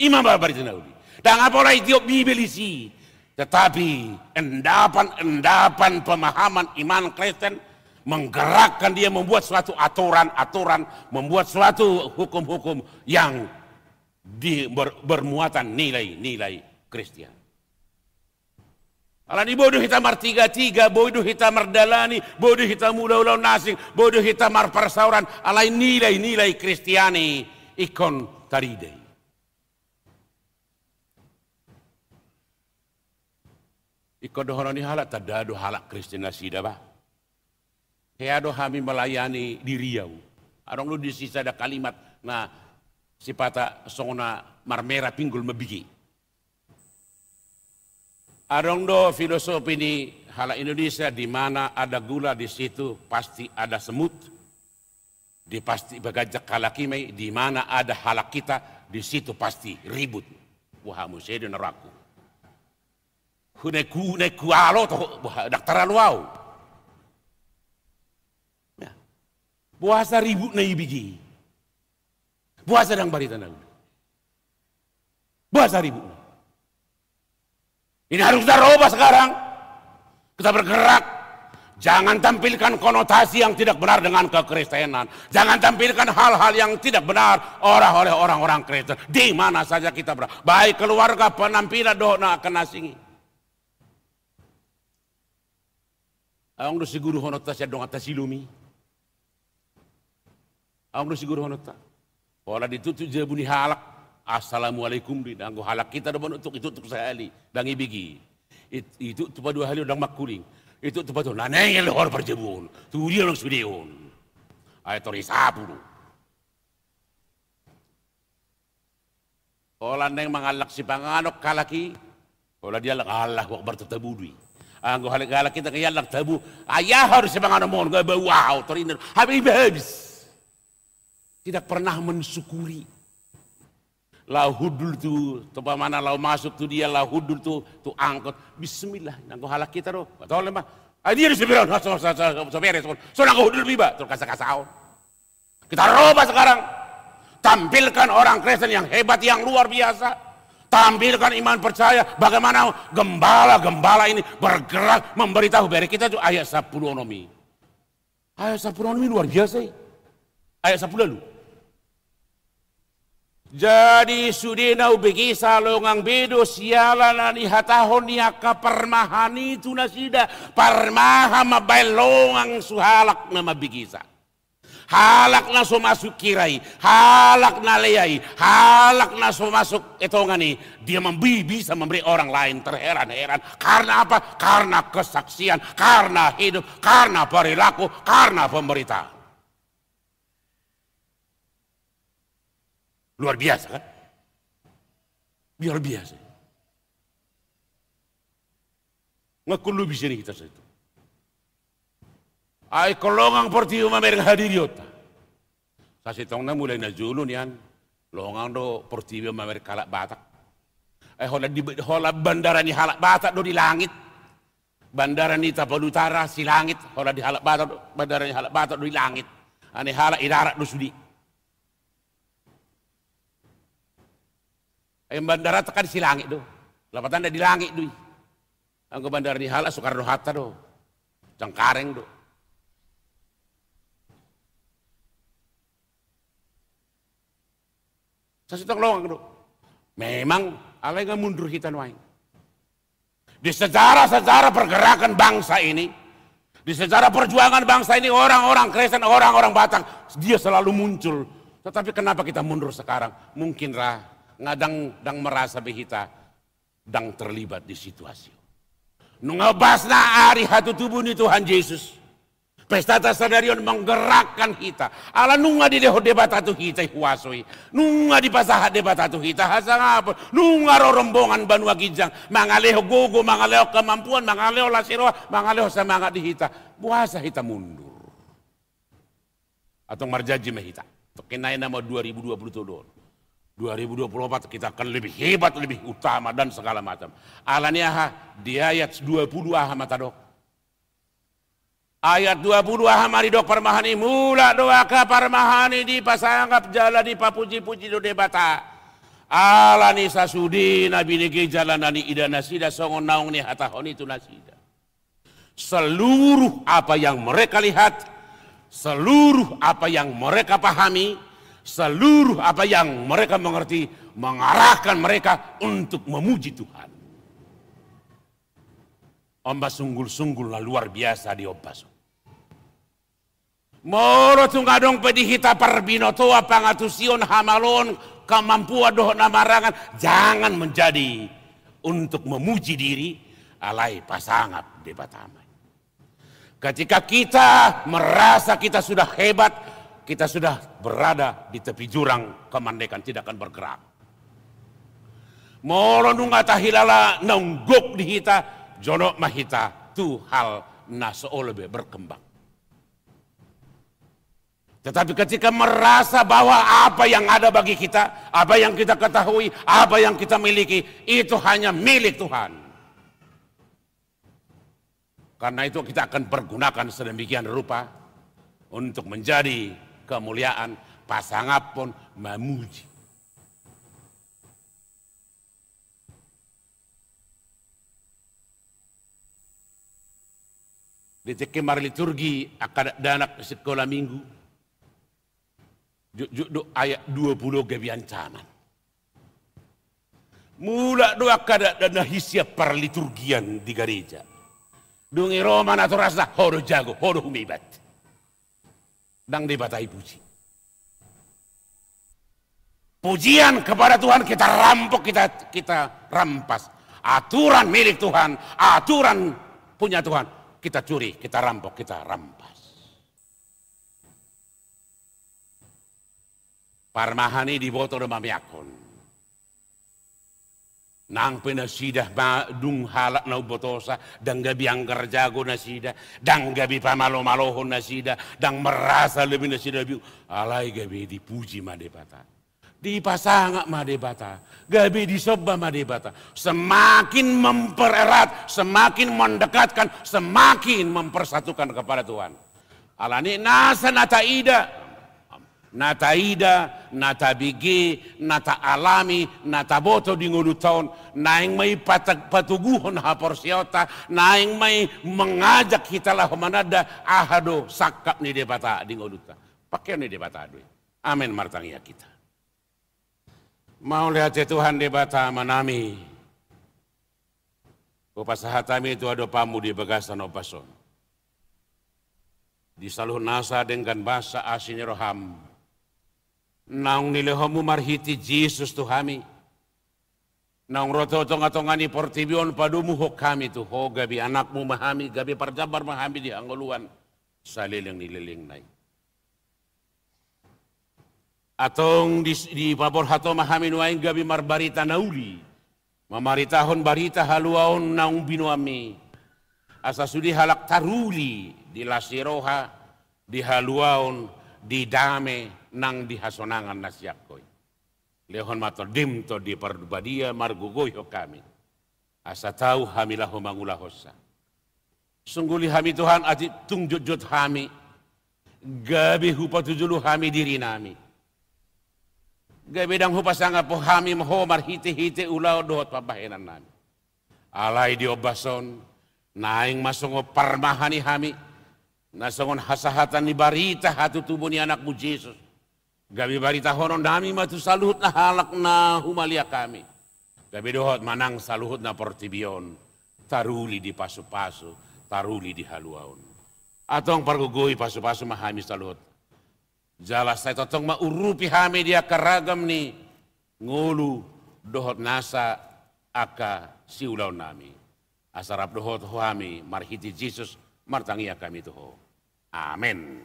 I ma barita na uli. Ndang pola ditiop Bibel disi. Tetapi endapan-endapan pemahaman iman Kristen menggerakkan dia membuat suatu aturan-aturan, membuat suatu hukum-hukum yang di, ber, bermuatan nilai-nilai Kristiani. Alani boi do hita martiga-tiga, boi do hita mardalani, boi do hita mangula ulaon na asing, boi do hita marparsaoran, alai nilai-nilai Kristiani ingkon tarida i. Ingkon dohonon ni halak, tanda do halak Kristen nasida, bah. Hea do hami melayani di Riau. Adong do disi sada kalimat na sipata songon na marmera pinggol mambege. Adong do filosofi ni halak Indonesia, di mana ada gula, di situ pasti ada semut. Di pasti baganjak halak i ma i, di mana ada halak kita, di situ pasti ribut. Wah, muse do na rohangku. Huneku, huneku alo toho, wah, ndang taralo au. Ya. Boasa ribut na i bege? Boasa ndang barita na uli? Boasa ribut na i? Ini harus kita rubah sekarang. Kita bergerak. Jangan tampilkan konotasi yang tidak benar dengan kekristenan. Jangan tampilkan hal-hal yang tidak benar orang, oleh orang-orang Kristen. Di mana saja kita berada. Baik keluarga, penampilan, dohot na angka na asing i. Adong do siguruhononta sian donganta si Lomi. Adong do siguruhononta. Pola ditutu jabu ni halak, assalamualaikum do i, anggo halak hita do manutu, itutu sahali, ndang ibege. It-, itutu padua hali ndang mangkuling. Itutu patolu, na naeng do hor parjabuon. Tu dia nang sude on. Ai tor isapu do. Pola naeng mangallak sipanganon halak i, pola diallak, Allahu Akbar, tu tabu do i. Anggo halak, halak hita diallak tabu, ai aha do sipanganon on, nga bau aha, tor inna, habis, habis. Tidak pernah mensyukuri. Laho hundul tu, tu pamana laho masuk tu dia, laho hundul tu, tu angkot. Bismillah, anggo halak hita do. Tole ma. Ai dia do sipiron, so, so, so, so, so, beres, so, so, anggo hundul iba, tor kasa-kasaon. Kita rubah sekarang. Tampilkan orang Kristen yang hebat, yang luar biasa. Tampilkan iman percaya. Bagaimana gembala-gembala ini bergerak memberitahu. Bere hita tu ayat sampulu onom i. Ayat sampulu onom i luar biasa i. Ayat sampulu ualu. Jadi sude na umbegesa longang be do siala na nihatahon ni angka parmahan i tu nasida. Parmahan mambahen longang tu halak na mambegesa. Halak na so masuk hira i, halak na lea i, halak na so masuk etongan i, dia mambi-, bisa memberi orang lain terheran-heran. Karena apa? Karena kesaksian, karena hidup, karena perilaku, karena pemberitaan. Luar biasa, kan? Luar biasa. Nga kulu bisa ni hita sasintong. Ai ingkon longang portibi mamereng hadirionta. Sasintongna mulai na jolo nian, longang do portibi mamereng halak Batak. Ai holan di, holan bandara ni halak Batak do di langit. Bandara ni Tapal Utara, Silangit, holan di halak Batak do, bandara ni halak Batak do di langit. Alani halak i darat do sude. Ai bandaranta kan Silangit do. Lapatanna di langit do i. Anggo bandara ni halak Soekarno Hatta do. Cengkareng do. Sasintong longang do. Memang alai nga mundur hita nuaeng. Di sejarah-sejarah pergerakan bangsa ini, di sejarah perjuangan bangsa ini, orang-orang Kristen, orang-orang Batak, dia selalu muncul. Tetapi kenapa kita mundur sekarang? Mungkin ra, nga ndang, ndang merasa be hita ndang terlibat di situasi. Nunga basna ari hatutubu ni Tuhan Jesus. Pestanta sadari on menggerakkan hita. Ala nunga dilehon Debata tu hita i huaso i. Nunga dipasahat Debata tu hita hasangapon. Nunga ro rombongan banua ginjang. Mangalehon gogo, mangalehon kemampuan, mangalehon las ni roha, mangalehon semangat di hita. Boasa hita mundur? Antong marjanji ma hita. Tongkin nai nama dua ribu dua puluh tolu on. Dua ribu dua puluh empat kita akan lebih hebat, lebih utama, dan segala macam. Alani aha? Di ayat dua puluh aha ma tadok? Ayat dua puluh aha ma didok parmahan i? Mulak do angka parmahan i dipasangap jala dipapuji-puji do Debata. Alani sasudena binege jala na niida nasida songon naung nihatahon i tu nasida. Seluruh apa yang mereka lihat, seluruh apa yang mereka pahami, seluruh apa yang mereka mengerti mengarahkan mereka untuk memuji Tuhan. On ma sunggul-sunggul na luar biasa di ombas on. Molo tung adong pe di hita parbinotoan, pangatusion, hamaloon, kemampuan dohot na marangan, jangan menjadi untuk memuji diri, alai pasangap Debata ma i. Ketika kita merasa kita sudah hebat, kita sudah berada di tepi jurang kemandekan, tidak akan bergerak. Molo nunga tahilala naung gok di hita, jonok ma hita tu hal na so olo be berkembang. Tetapi ketika merasa bahwa apa yang ada bagi kita, apa yang kita ketahui, apa yang kita miliki, itu hanya milik Tuhan. Karena itu kita akan pergunakan sedemikian rupa untuk menjadi kemuliaan, pasangaphon, mamuji. Di tingki marliturgi angka dakdanak sikola minggu, jotjot do ayat dua puluh gabe ancaman. Mulak do angka dakdanak na hisiap parliturgian di gareja. Dung i ro ma natorasna, ho do jago, ho do humebat. Ndang Debata i puji. Pujian kepada Tuhan kita rampok, kita, kita rampas. Aturan milik Tuhan, aturan punya Tuhan, kita curi, kita rampok, kita rampas. Parmahan i diboto do mameakhon. Nang pe nasida ma dung halak na umbotosa, ndang gabe anggar jago nasida, ndang gabe pamalomalohon nasida, ndang merasa lebih nasida lebih, alai gabe dipuji ma Debata. Dipasangap ma Debata, gabe disomba ma Debata. Semakin mempererat, semakin mendekatkan, semakin mempersatukan kepada Tuhan. Alani nasa na taida, na taida, na tabege, na taalami, na taboto di ngolunta on, naeng ma i pata-, patoguhon haporseaonta, naeng ma i mengajak hita laho mananda aha do sangkap ni Debata di ngolunta. Pangkeon ni Debata do i. Amen. Martangiang hita. Mauliate Tuhan Debata Amanami, hupasahat hami tu adopanMu di bagasan ombas on. Di saluhut nasa denggan basa asi ni rohaM, naung nilehonMu marhite Jesus tu hami, naung ro tu tongatonga ni portibi on padomuhon hami tu Ho, gabe anakMu ma hami, gabe parjambar ma hami di hangoluan saleleng ni lelengna i. Antong di, dipaborhat Ho ma hami nuaeng gabe marbarita na uli, mamaritahon barita haluaon naung binoanMi. asa sude halak taruli di las ni roha, di haluaon, di dame nang di hasonangan na sian Ho i. Lehon ma Tondim Tondi Parbadia margogoihon hami, asa tau hami laho mangulahonsa. Songgoli hami Tuhan, atik tung jotjot hami, gabe hupatujolo hami dirinami, gabe ndang hupasangaphon hami ma Ho marhitehite ulaon dohot pambahenannami. Alai di ombas on, naeng ma songon parmahan i hami, na songon hasahatan ni barita hatutubu ni AnakMu Jesus, gabe baritahonon nami ma tu saluhut na halak na humaliang hami, gabe dohot ma nang saluhut na portibi on taruli di pasupasu, taruli di haluaon. Antong pargogoi pasupasu ma hami saluhut, jala sai tongtong ma urupi hami di angka ragam ni ngolu dohot nasa angka siulaonnami, asa rap dohot Ho hami. Marhite Jesus martangiang hami tu Ho. Amen.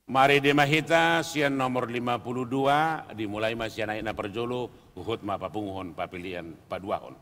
Marende ma hita sian nomor lima puluh dua, dimulai ma sian ayat na parjolo, huhut ma papunguhon, papelean, paduahon.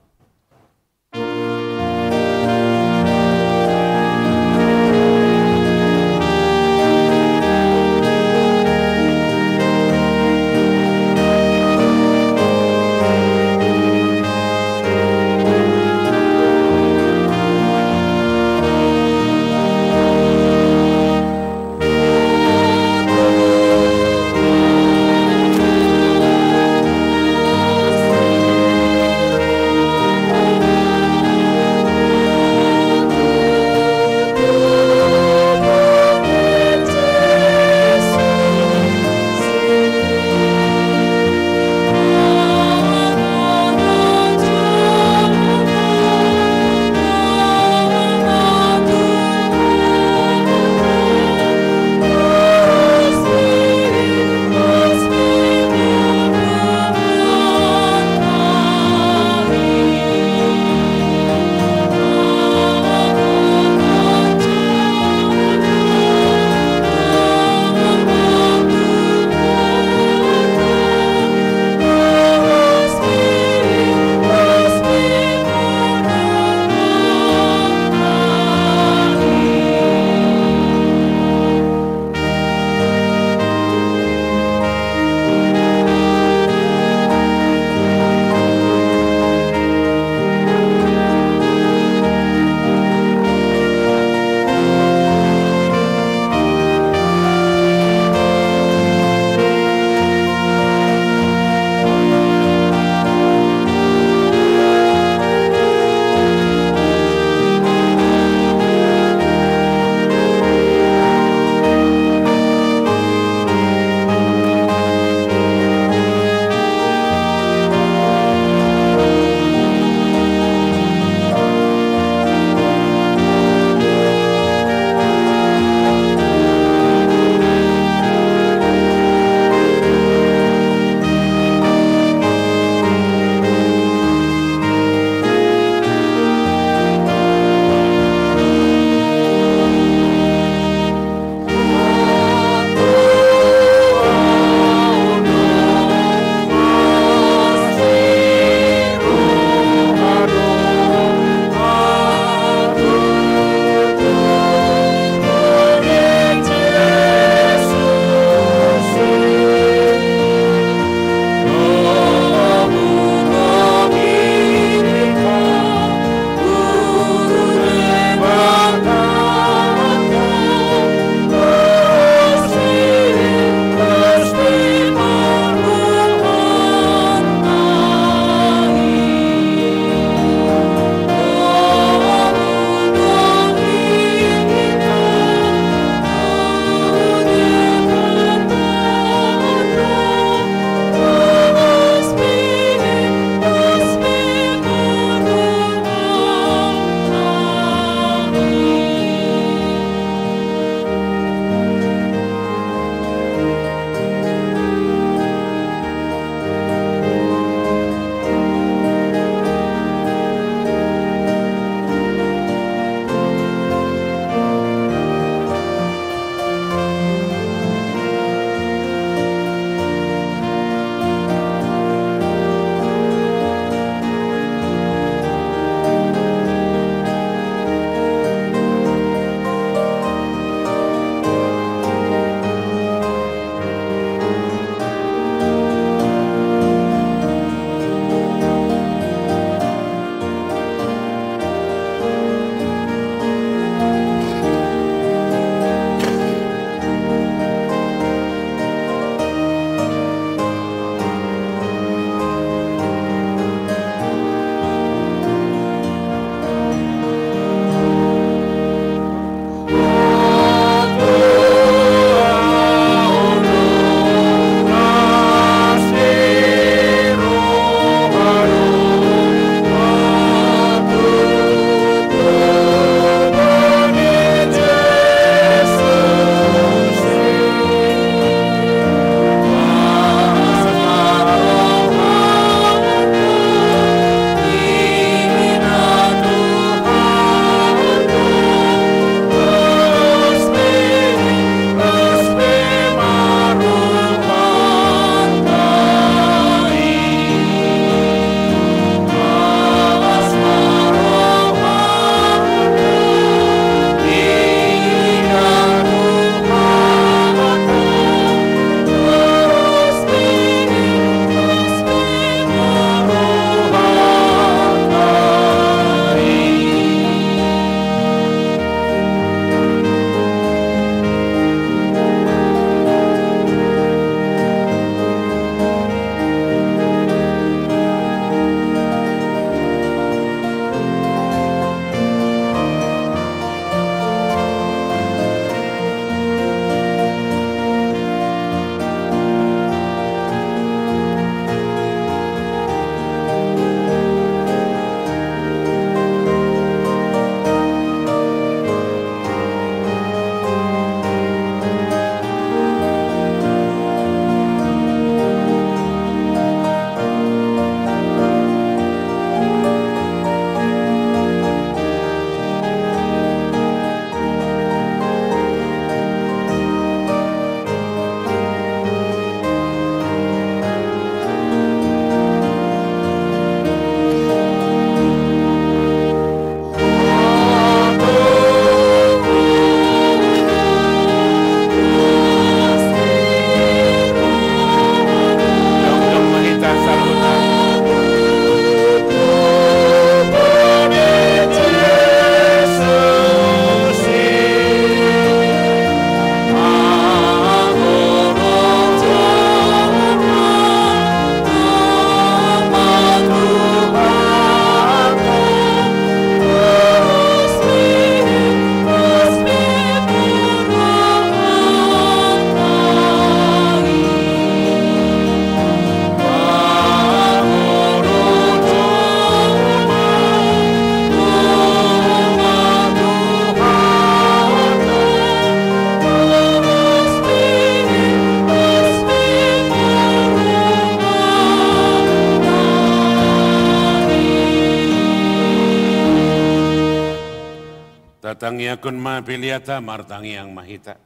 Tangiangkon ma peleanta, martangiang ma hita.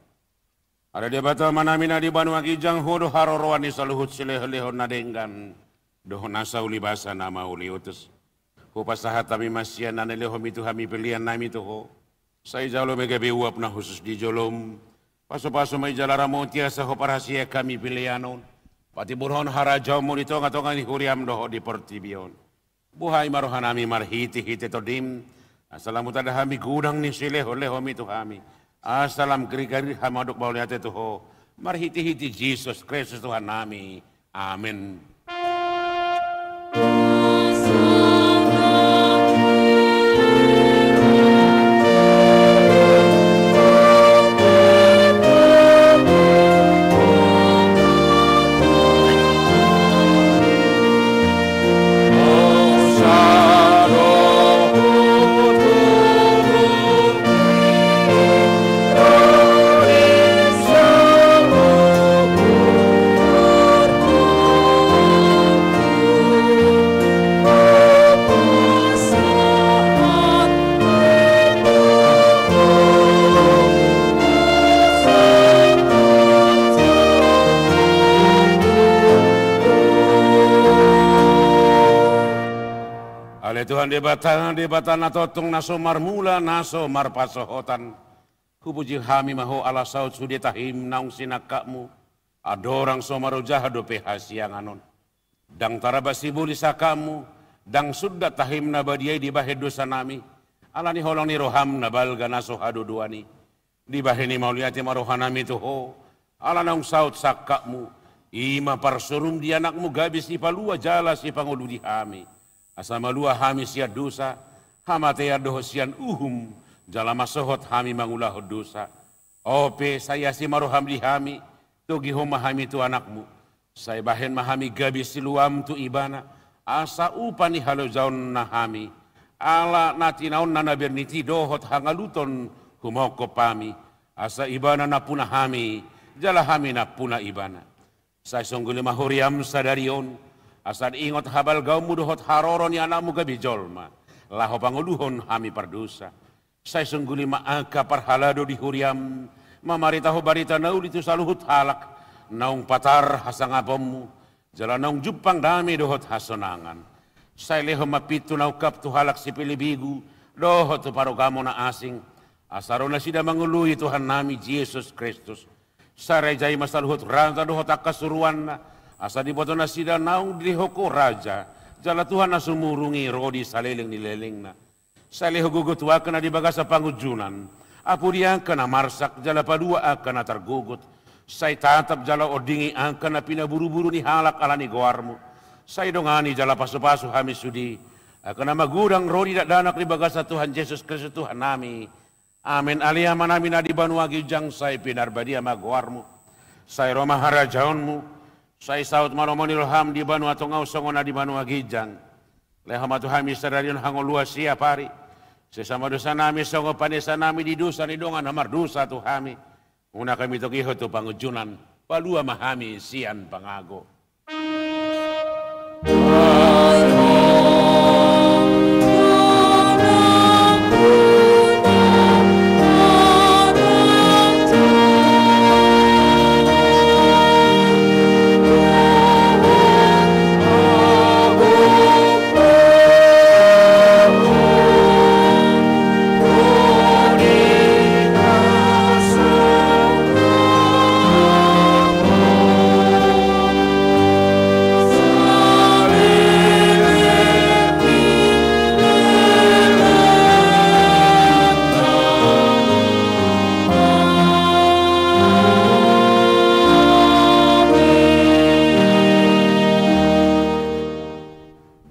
Ale Debata Amanami na di banua ginjang, Ho do haroroan ni saluhut silehonlehon na denggan dohot nasa uli basa na mauliutus. Hupasahat hami ma sian na nilehonMi tu hami peleannami tu Ho. Sai jalo ma gabe uap na hushus di joloM. Pasupasu ma i jala ramoti asa huparhaseang hami pelean on, patimbulhon harajaonMu di tongatonga ni huriaM dohot di portibi on. Buhai ma rohanami marhitehite TondiM, asa lam hutanda hami godang ni silehonlehonMi tu hami, asa lam garigar hami mandok mauliate tu Ho, marhitehite Jesus Kristus Tuhannami. Amen. Ale Tuhan Debata, Debata na tongtong, na so marmula, na so marpansohotan. Hupuji hami ma Ho ala saut sude tahiM naung sinangkapMu, andorang so marojahan dope hasiangan on. Ndang taraba sibolis angkapMu, ndang sundat tahiM na badia i dibahen dosanami, ala ni holong ni rohaM na balga na so hadodoan i. Dibahen i mauliate ma rohanami tu Ho, ala naung saut sangkapMu, i ma parsuruM di AnakMu gabe sipalua jala sipangolu di hami, asa malua hami sian dosa, hamatean dohot sian uhum, jala masohot hami mangulahon dosa. Ope, sai asi ma rohaM di hami, togihon ma hami tu AnakMu. Sai bahen ma hami gabe siluam tu Ibana, asa upa ni halojaonna hami, ala na tinaonna na bernit i dohot hangaluton humongkop hami, asa Ibana nampuna hami, jala hami nampuna Ibana. Sai songguli ma huriaM sadari on, asa diingot habalgaonMu dohot haroro ni AnakMu gabe jolma, laho pangoluhon hami pardosa. Sai songguli ma angka parhalado di huriaM, mamaritahon barita na uli tu saluhut halak, naung patar hasangaponMu, jala naung jumpang dame dohot hasonangan. Sai lehon ma pintu na ungkap tu halak sipelebegu, dohot tu parugamo na asing, asa ro nasida mangoloi Tuhannami Jesus Kristus. Sai rajai ma saluhut raja dohot angka suruanna, asa diboto nasida naung dilehon Ho raja, jala Tuhan na sumurung i ro di saleleng ni lelengna. Sai lehon gogo tu angka na di bagasan pangunjunan, apuli angka na marsak, jala palua angka na targogot. Sai tatap jala ondingi angka na pinaburuburu ni halak ala ni goarMu. Sai dongani jala pasupasu hami sude, angka na magodang ro di dakdanak di bagasan Tuhan Jesus Kristus Tuhannami. Amen. Ale Amanami na di banua ginjang, sai pinarbadia ma goarMu. Sai ro ma harajaonMu. Sai saut ma lomo ni rohaM di banua tonga on songon na di banua ginjang. Lehon ma tu hami sadari on hangoluan siapari. Sesa ma dosanami songon panesanami di dosa ni dongan na mardosa tu hami. Unang hami togihon tu pangunjunan, palua ma hami sian pangago.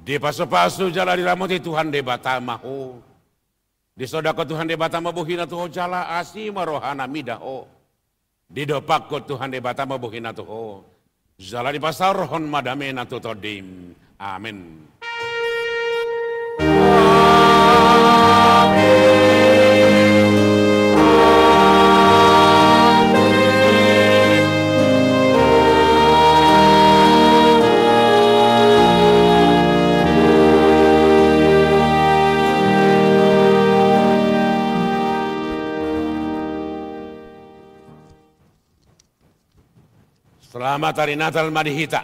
Dipasupasu jala diramoti Tuhan Debata ma ho. Disondangkon Tuhan Debata ma bohina tu ho jala asi ma rohana mida ho. Didompakkon Tuhan Debata ma bohina tu ho jala dipasaorhon ma damena tu tondim. Amen. Selamat Hari Natal ma di hita.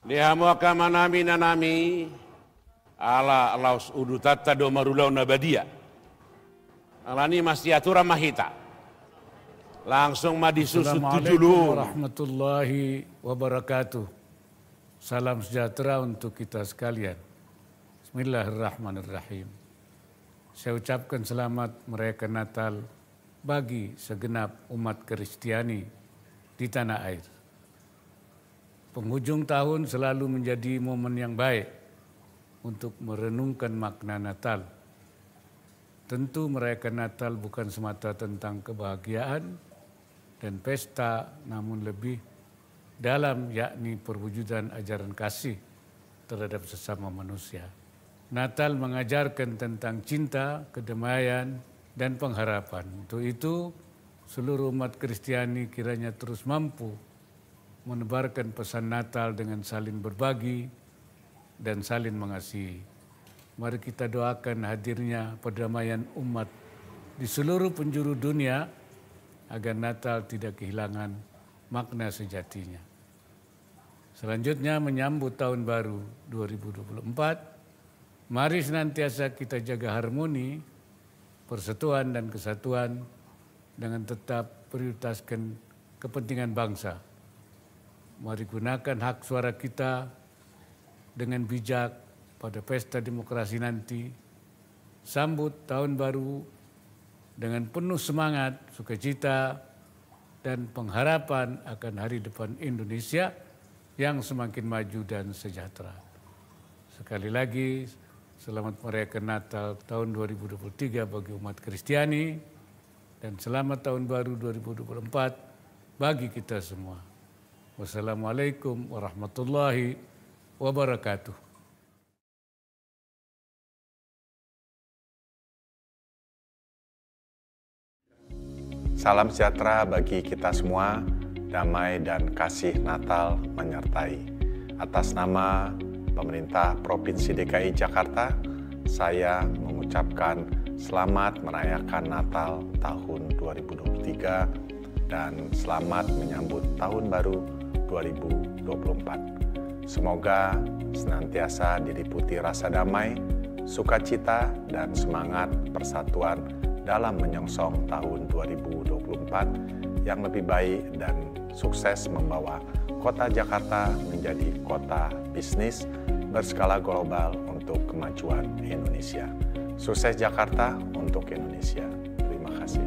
Di hamu angka amanami, inanami, ala laos udutanta do marulaon na badia. Alani i masiaturan ma hita. Langsung ma disusun tu jolo. Assalamualaikum warahmatullahi wabarakatuh. Salam sejahtera untuk kita sekalian. Bismillahirrahmanirrahim. Saya ucapkan selamat merayakan Natal bagi segenap umat Kristiani di tanah air. Penghujung tahun selalu menjadi momen yang baik untuk merenungkan makna Natal. Tentu, merayakan Natal bukan semata tentang kebahagiaan dan pesta, namun lebih dalam, yakni perwujudan ajaran kasih terhadap sesama manusia. Natal mengajarkan tentang cinta, kedamaian, dan pengharapan. Untuk itu, seluruh umat Kristiani kiranya terus mampu menebarkan pesan Natal dengan saling berbagi dan saling mengasihi. Mari kita doakan hadirnya perdamaian umat di seluruh penjuru dunia, agar Natal tidak kehilangan makna sejatinya. Selanjutnya, menyambut tahun baru dua ribu dua puluh empat, mari senantiasa kita jaga harmoni, persatuan, dan kesatuan dengan tetap prioritaskan kepentingan bangsa. Mari gunakan hak suara kita dengan bijak pada pesta demokrasi nanti. Sambut tahun baru dengan penuh semangat, sukacita, dan pengharapan akan hari depan Indonesia yang semakin maju dan sejahtera. Sekali lagi, selamat merayakan Natal tahun dua ribu dua puluh tiga bagi umat Kristiani, dan selamat tahun baru dua ribu dua puluh empat bagi kita semua. Wassalamualaikum warahmatullahi wabarakatuh. Salam sejahtera bagi kita semua, damai dan kasih Natal menyertai. Atas nama pemerintah Provinsi D K I Jakarta, saya mengucapkan selamat merayakan Natal tahun dua ribu dua puluh tiga dan selamat menyambut tahun baru dua ribu dua puluh empat. Semoga senantiasa diliputi rasa damai, sukacita, dan semangat persatuan dalam menyongsong tahun dua ribu dua puluh empat yang lebih baik dan sukses membawa kota Jakarta menjadi kota bisnis berskala global untuk kemajuan Indonesia. Sukses Jakarta untuk Indonesia. Terima kasih.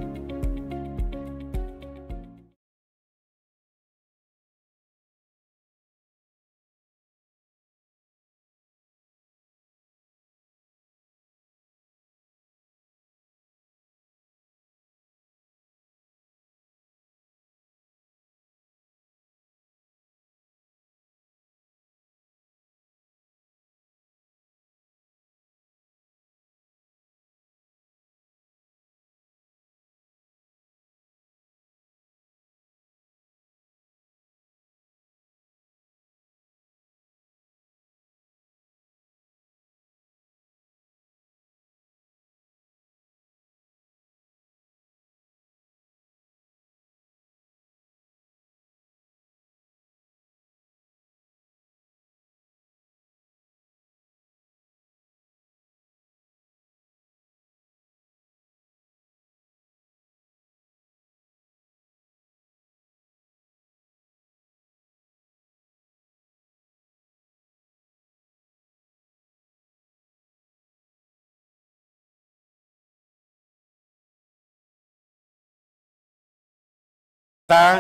Ta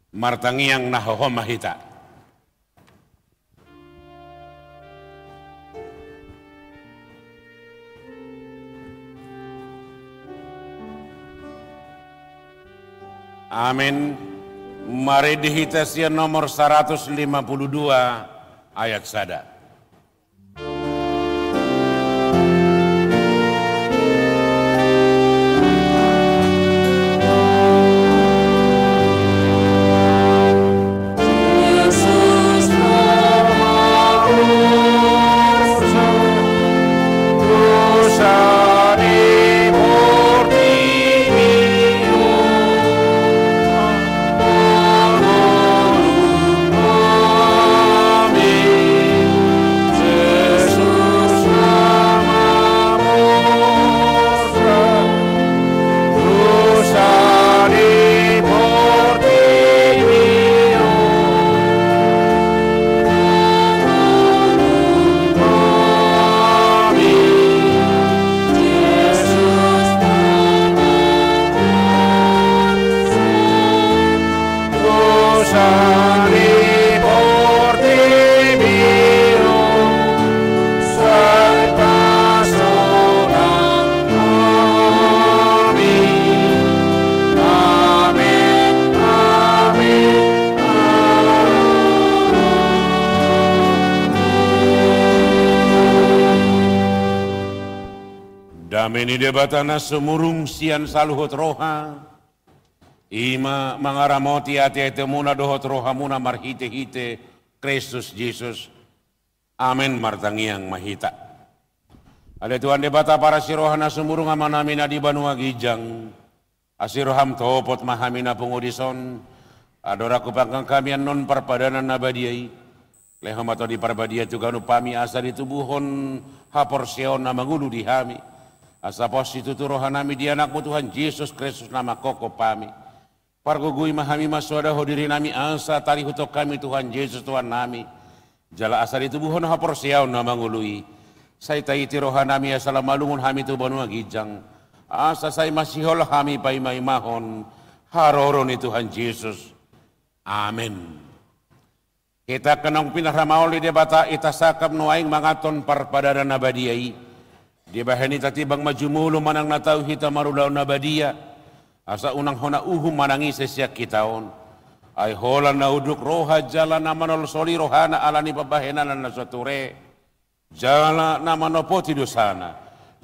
martangiang na hohom ma hita. Amin. Marende hita sian nomor saratus lima pulu dua ayat sada. Dame ni Debata na sumurung sian saluhut roha, i ma mangaramoti ateatemuna dohot rohamuna marhitehite Kristus Jesus. Amen. Martangiang ma hita. Ale Tuhan Debata parasi roha na sumurung, Amanami na di banua ginjang, asi roham topot ma hami na pungu dison. Andorang hupangkang hami annon parpadanan na badia i, lehon ma Tondi Parbadia tu ganup hami asa ditubuhon haporseaon na mangolu di hami, asa pos situtu rohanami di Anakmu Tuhan Jesus Kristus na manghophop hami. Pargogoi ma hami mansoada Ho dirinami asa tarihuthon hami Tuhan Jesus Tuhannami. Jala asa ditubuhon haporseaon na mangolu i, sai taiti rohanami asa lam malungun hami tu banua ginjang, asa sai masihol hami paimaimahon haroro ni Tuhan Jesus. Amen. Hita angka naung pinarmaol di Debata, hita sangkap nuaeng manganhon parpadanan na badia i. Dibahen i tatimbang ma jumolo manang na tau hita marulaon na badia, asa unang hona uhum manang ise sian hita on. Ai holan na unduk roha jala na manolsoli rohana ala ni pambahenanna na so ture, jala na manopoti dosana,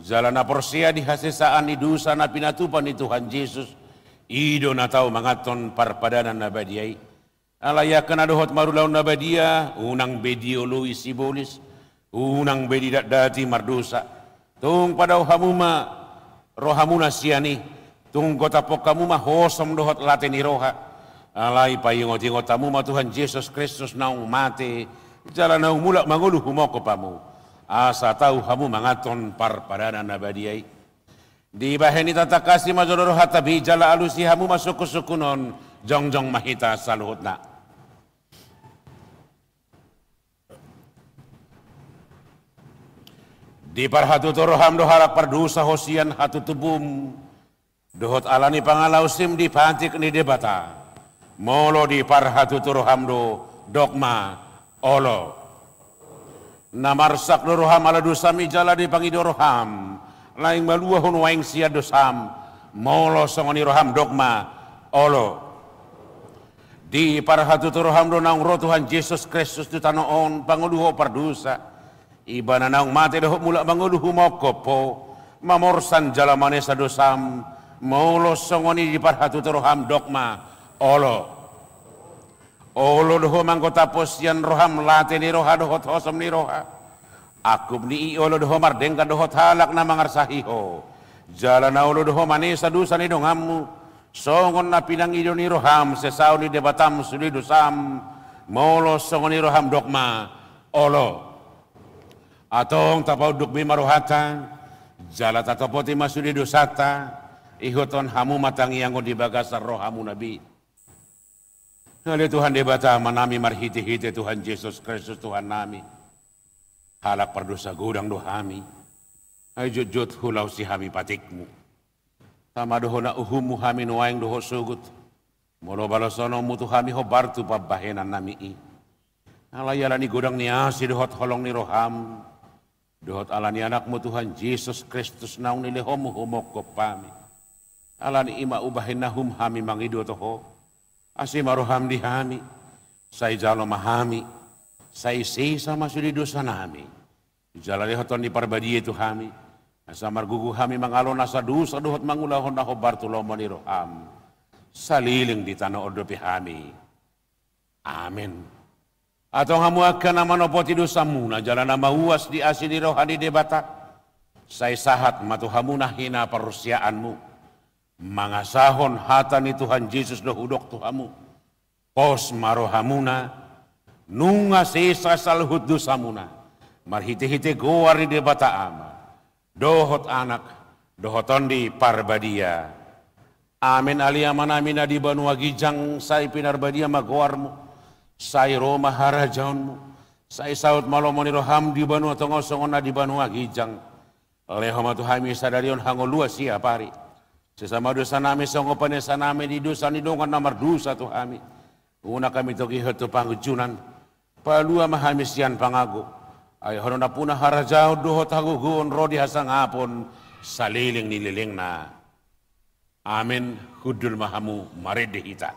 jala na porsea di hasesaan ni dosa na pinatupa ni Tuhan Jesus, i do na tau manganhon parpadanan na badia i. Alai angka na dohot marulaon na badia, unang be dioloi sibolis, unang be didatdati mardosa. Tung padao hamu ma rohamuna sian i, tung gotaphon hamu ma hosom dohot late ni roha. Alai paingotingot hamu ma Tuhan Jesus Kristus naung mate, jala naung mulak mangolu humongkop hamu, asa tau hamu manganhon parpadanan na badia i. Dibahen i tatangkasi ma jolo rohanta be jala alusi hamu ma sungkunsungkunon, jongjong ma hita saluhutna. Diparhatutu roham do halak pardosa ho sian hatutubum, dohot ala ni pangalaosim di patik ni Debata. Molo diparhatutu roham do, dok ma, olo. Na marsak do roham ala dosam i jala dipangido roham, naeng malua ho nuaeng sian dosam, molo songon i roham, dok ma, olo. Diparhatutu roham do naung ro Tuhan Jesus Kristus tu tano on pangoluhon pardosa. Ibana naung mate dohot mulak mangolu humongkop ho, mamorsan jala manesa dosam, molo songon i diparhatutu roham, dok ma, olo. Olo do ho manggotaphon sian roham late ni roha dohot hosom ni roha. Angkup ni i olo do ho mardenggan dohot halak na mangarsahi ho. Jala na olo do ho manesa dosa ni donganmu, songon na pinangido ni roham sesaon ni Debatam sude dosam, molo songon i roham, dok ma, olo. Antong tapaunduk be ma rohanta, jala tatopoti ma sude dosanta, ihuthon hamu ma tangiang on di bagasan rohamuna be. Ale Tuhan Debata Amanami, marhitehite Tuhan Jesus Kristus Tuhannami, halak pardosa godang do hami. Ai jotjot hulaosi hami patikmu. Tama do hona uhummu hami nuaeng dohot sogot, molo balosononmu tu hami hombar tu pambahenannami i. Alai ala ni godang ni asi dohot holong ni roham, dohot ala ni Anakmu Tuhan Jesus Kristus naung nilehonmu humongkop hami, ala ni i ma umbahen na uhum hami mangido tu ho. Asi ma roham di hami, sai jalo ma hami, sai sesa ma sude dosanami. Jala lehon Tondi Parbadia i tu hami, asa margogo hami mangalehon nasa dosa dohot mangulahon na hombar tu lomo ni roham, saleleng di tano on dope hami. Amen. Antong hamu angka na manopoti dosamuna jala na mauas di asi ni roha ni Debata, sai sahat ma tu hamuna hinaporseaonmu, mangasahon hata ni Tuhan Jesus do hudok tu hamu. Pos ma rohamuna, nunga sesa saluhut dosamuna, marhitehite goar ni Debata Ama, dohot Anak, dohot Tondi Parbadia. Amen. Ale Amanami na di banua ginjang, sai pinarbadia ma goarmu, sai ro ma harajaonmu, sai saut ma lomo ni roham di banua tonga on songon na di banua ginjang. Lehon ma tu hami sadari on hangoluan siapari. Sesa ma dosanami songon panesanami di dosa ni dongan na mardosa tu hami. Unang hami togihon tu pangunjunan. Palua ma hami sian pangago. Ai Ho do nampuna harajaon dohot hagogoon ro di hasangapon saleleng ni lelengna. Amen. Hundul ma hamu, marende hita.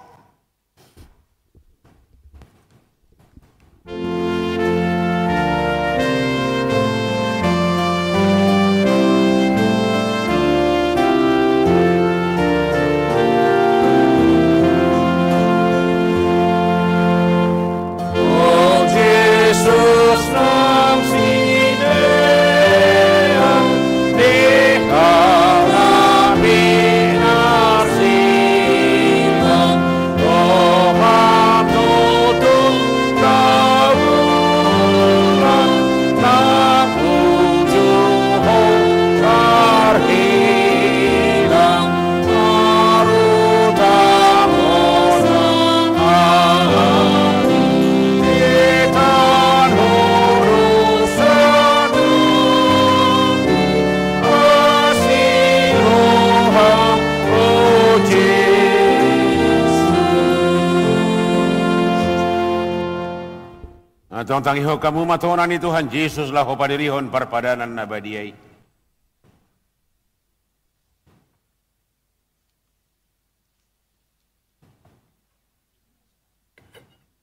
Antong tangihon hamu ma tona ni Tuhan Jesus laho padirihon parpadanan na badia i.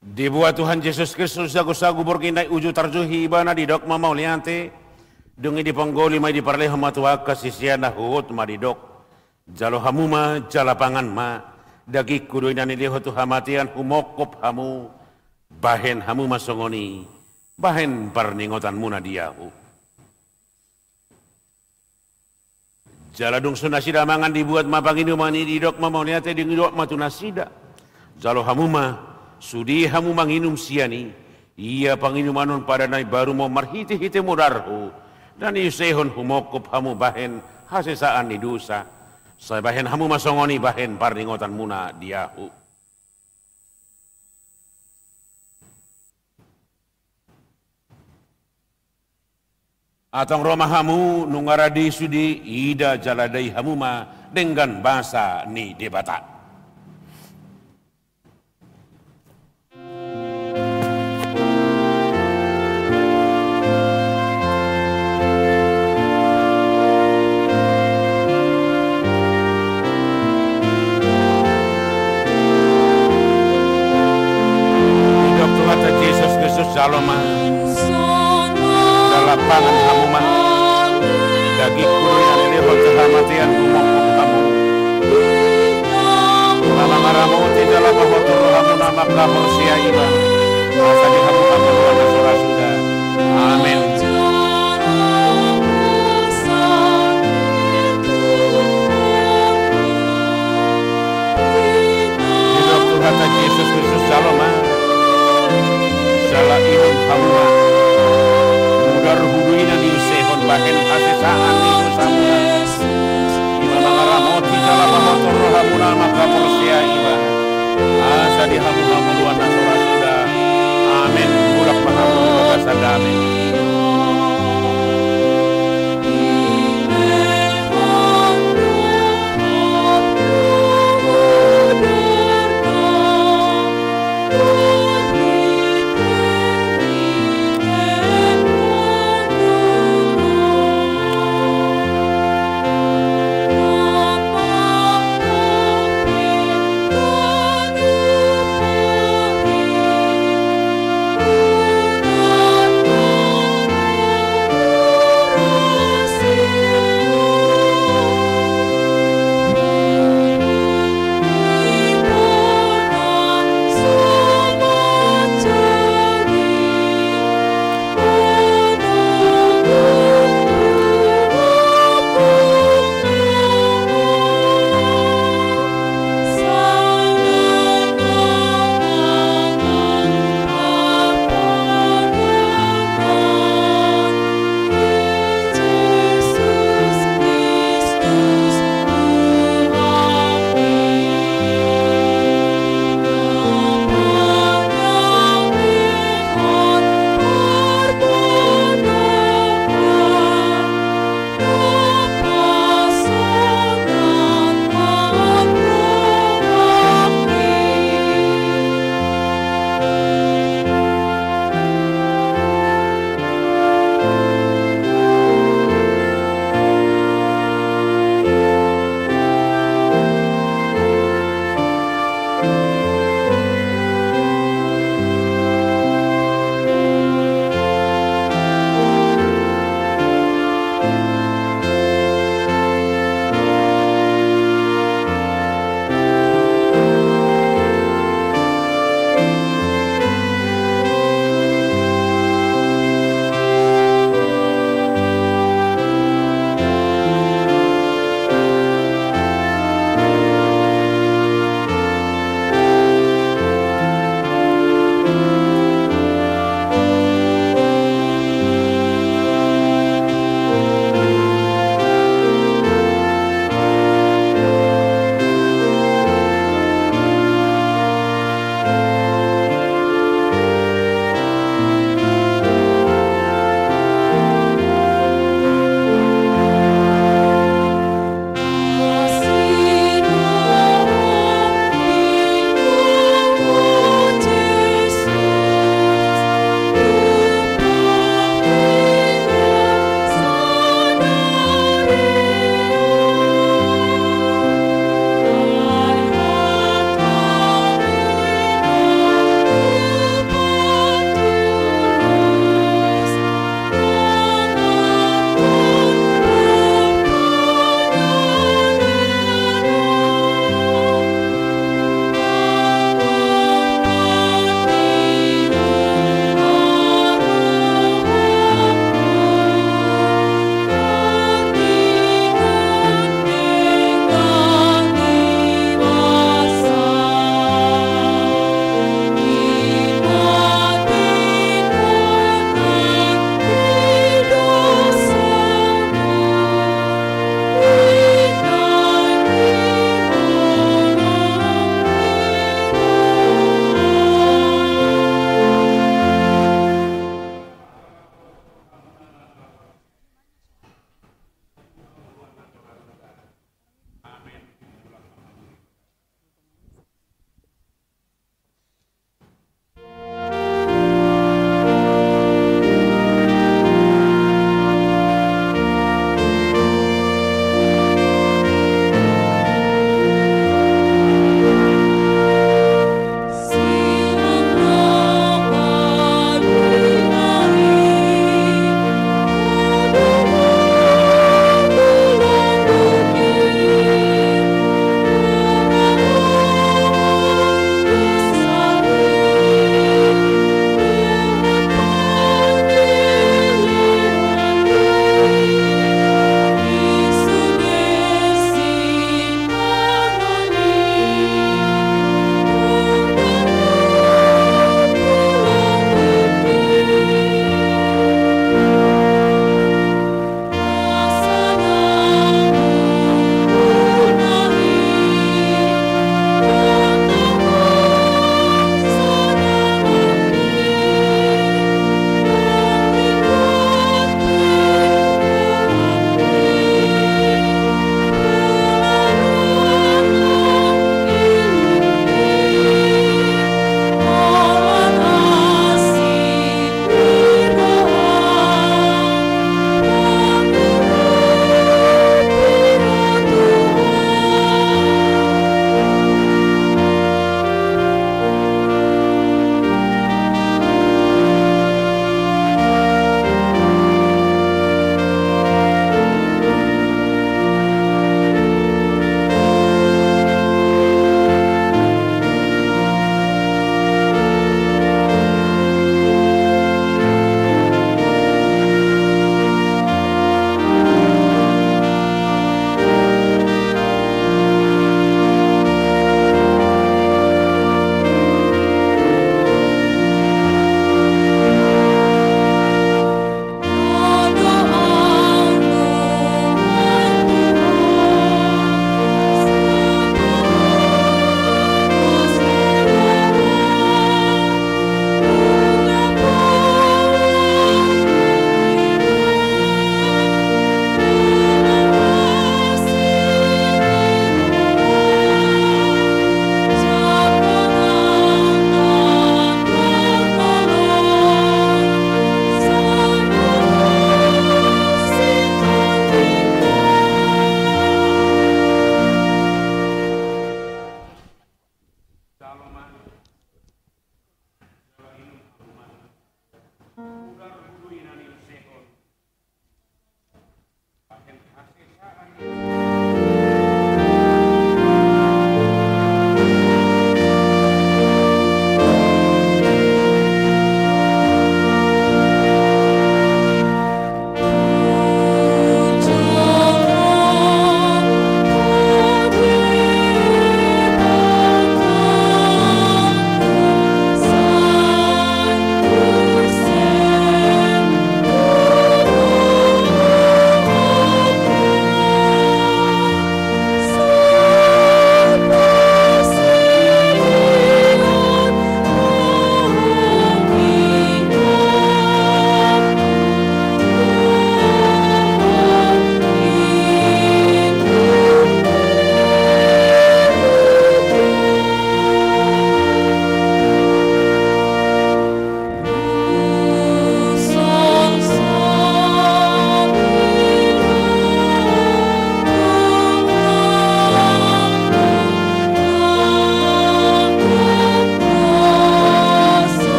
Dibuat Tuhan Jesus Kristus jago sagu borngin na i uju tarjuhi ibana, didok ma mauliate, dung i diponggoli ma i, diparlehon ma tu angka siseanna, huhut ma didok: Jalo hamu ma jala pangan ma, dagingku do i na nilehon tu hamatean humongkop hamu, bahen hamu ma songon i, bahen parningotanmuna di ahu. Jala dung so nasida mangan, dibuat ma panginuman i, didok ma mauliate, dung i didok ma tu nasida: Jalo hamu ma, sude hamu manginum sian i, ia panginuman on padan na imbaru ma on marhitehite mudarhu, na niusehon humongkop hamu bahen hasesaan ni dosa. Sai bahen hamu ma songon i, bahen parningotanmuna di ahu. Antong ro ma hamu, nunga rade sude, ida jala dai hamu ma denggan basa ni Debata. Didok Tuhanta Jesus Kristus: Jalo ma, jala pangan hamu ma, dagingku do i na nilehon tu hamatean humongkop hamu. Ima mangaramoti jala pahothon rohamuna mangkaporsea ibana, asa di hamu ma haholongan na so ra suda. Amen. Didok Tuhanta Jesus Kristus: Jalo ma, jala inum hamu ma, mudarhu do i na niusehon bahen hasesaan ni dosamuna. Ima mangaramoti jala pahothon rohamuna mangkaporsea ibana, asa di hamu ma haholongan na so ra suda. Amen. Mulak ma hamu di bagasan dame.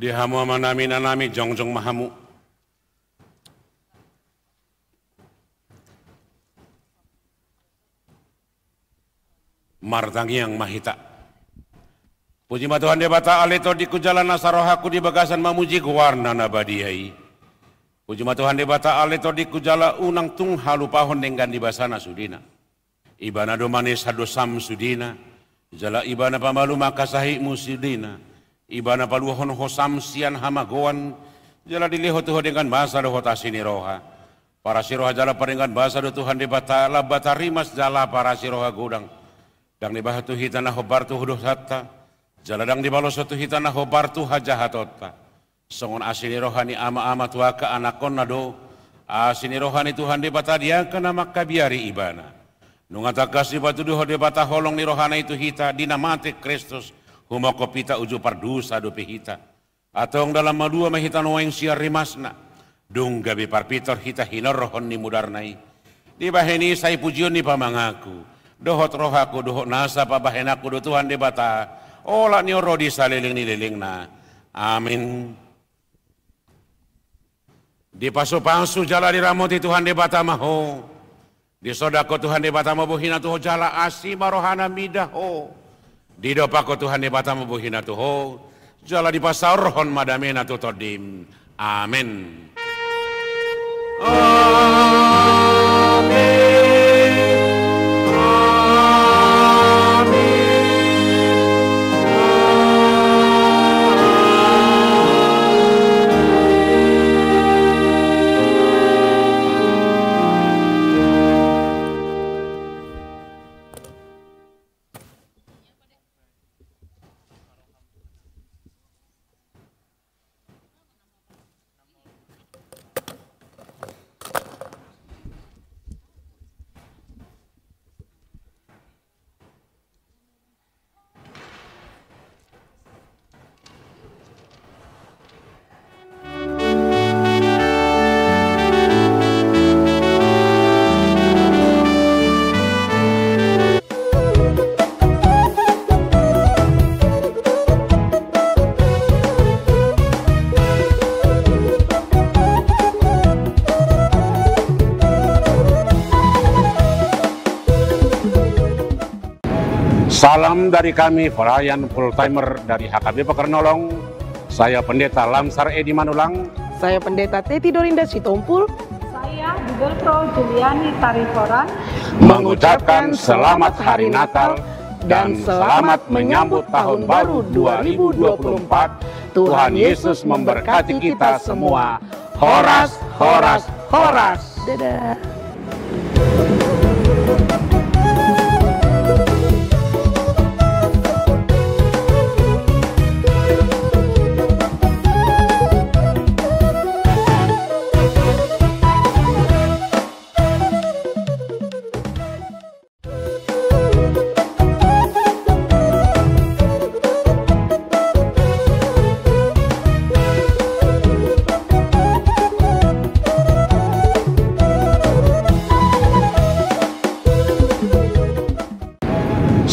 Di hamu amanami, inanami, jongjong ma hamu. Martangiang ma hita. Puji ma Tuhan Debata, ale tondingku jala nasa rohangku di bagasan mamuji goarna na badia i. Puji ma Tuhan Debata, ale tondingku jala unang tung halupahon denggan ni basana sudena. Ibana do manesan dosam sudena, jala Ibana pamalum angka sahitmu sudena. Ibana paluahon hosam sian hamagoan, jala dilehon tu ho denggan basa dohot asi ni roha. Parasi roha jala pardenggan basa do Tuhan Debata, Lambata rimas jala parasi roha godang. Ndang dibahen tu hita na hombar tu dosanta, jala ndang dibaloshon tu hita na hombar tu hajahatonta. Songon asi ni roha ni ama-ama tu angka anakkonna do asi ni roha ni Tuhan Debata di angka na mangkabiari Ibana. Nunga tangkas dipatuduhon Debata holong ni rohana i tu hita di na mate Kristus, humongkop hita uju pardosa dope hita. Antong ndang lam malua ma hita nuaeng sian rimasna, dung gabe parpintor hita hinorhon ni mudarna i. Dibahen i sai pujion ni pamanganku dohot rohangku dohot nasa pambahenanku do Tuhan Debata, olat ni on ro di saleleng ni lelengna. Amin. Dipasupasu jala diramoti Tuhan Debata ma ho. Disondangkon Tuhan Debata ma bohina tu ho jala asi ma rohana mida ho. Didompakkon Tuhan Debata ma bohina tu ho jala dipasaorhon ma damena tu tondim. Amen. Amen. Amen. Salam dari kami, pelayan full timer dari H K B Pekernolong. Saya Pendeta Lamsar Edi Manulang. Saya Pendeta Teti Dorinda Sitompul. Saya Dubelpro Juliani Tariforan. Mengucapkan selamat Hari Natal dan selamat menyambut Tahun Baru dua ribu dua puluh empat. Tuhan Yesus memberkati kita semua. Horas, horas, horas. Dadah.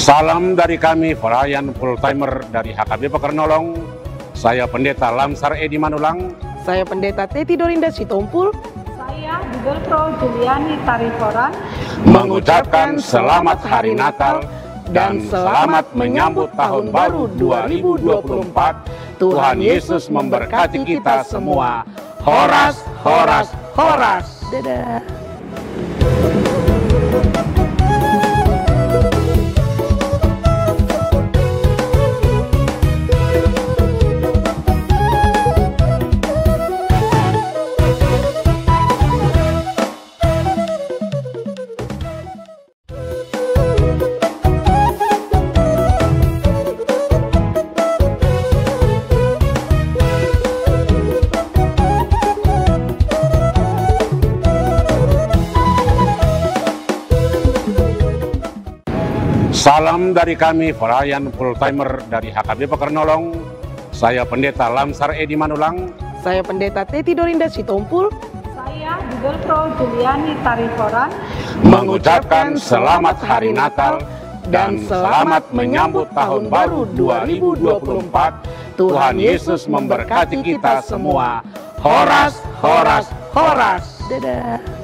Salam dari kami, pelayan full timer dari H K B Pekernolong. Saya Pendeta Lamsar Edi Manulang. Saya Pendeta Teti Dorinda Sitompul. Saya Dubelpro Juliani Tariforan. Mengucapkan selamat Hari Natal dan selamat menyambut Tahun Baru dua ribu dua puluh empat. Tuhan Yesus memberkati kita semua. Horas, horas, horas. Dadah. Salam dari kami, pelayan full timer dari H K B Pekernolong. Saya Pendeta Lamsar Edi Manulang. Saya Pendeta Teti Dorinda Sitompul. Saya Dubelpro Juliani Tariforan. Mengucapkan selamat Hari Natal dan selamat menyambut Tahun Baru dua ribu dua puluh empat. Tuhan Yesus memberkati kita semua. Horas, horas, horas. Dadah.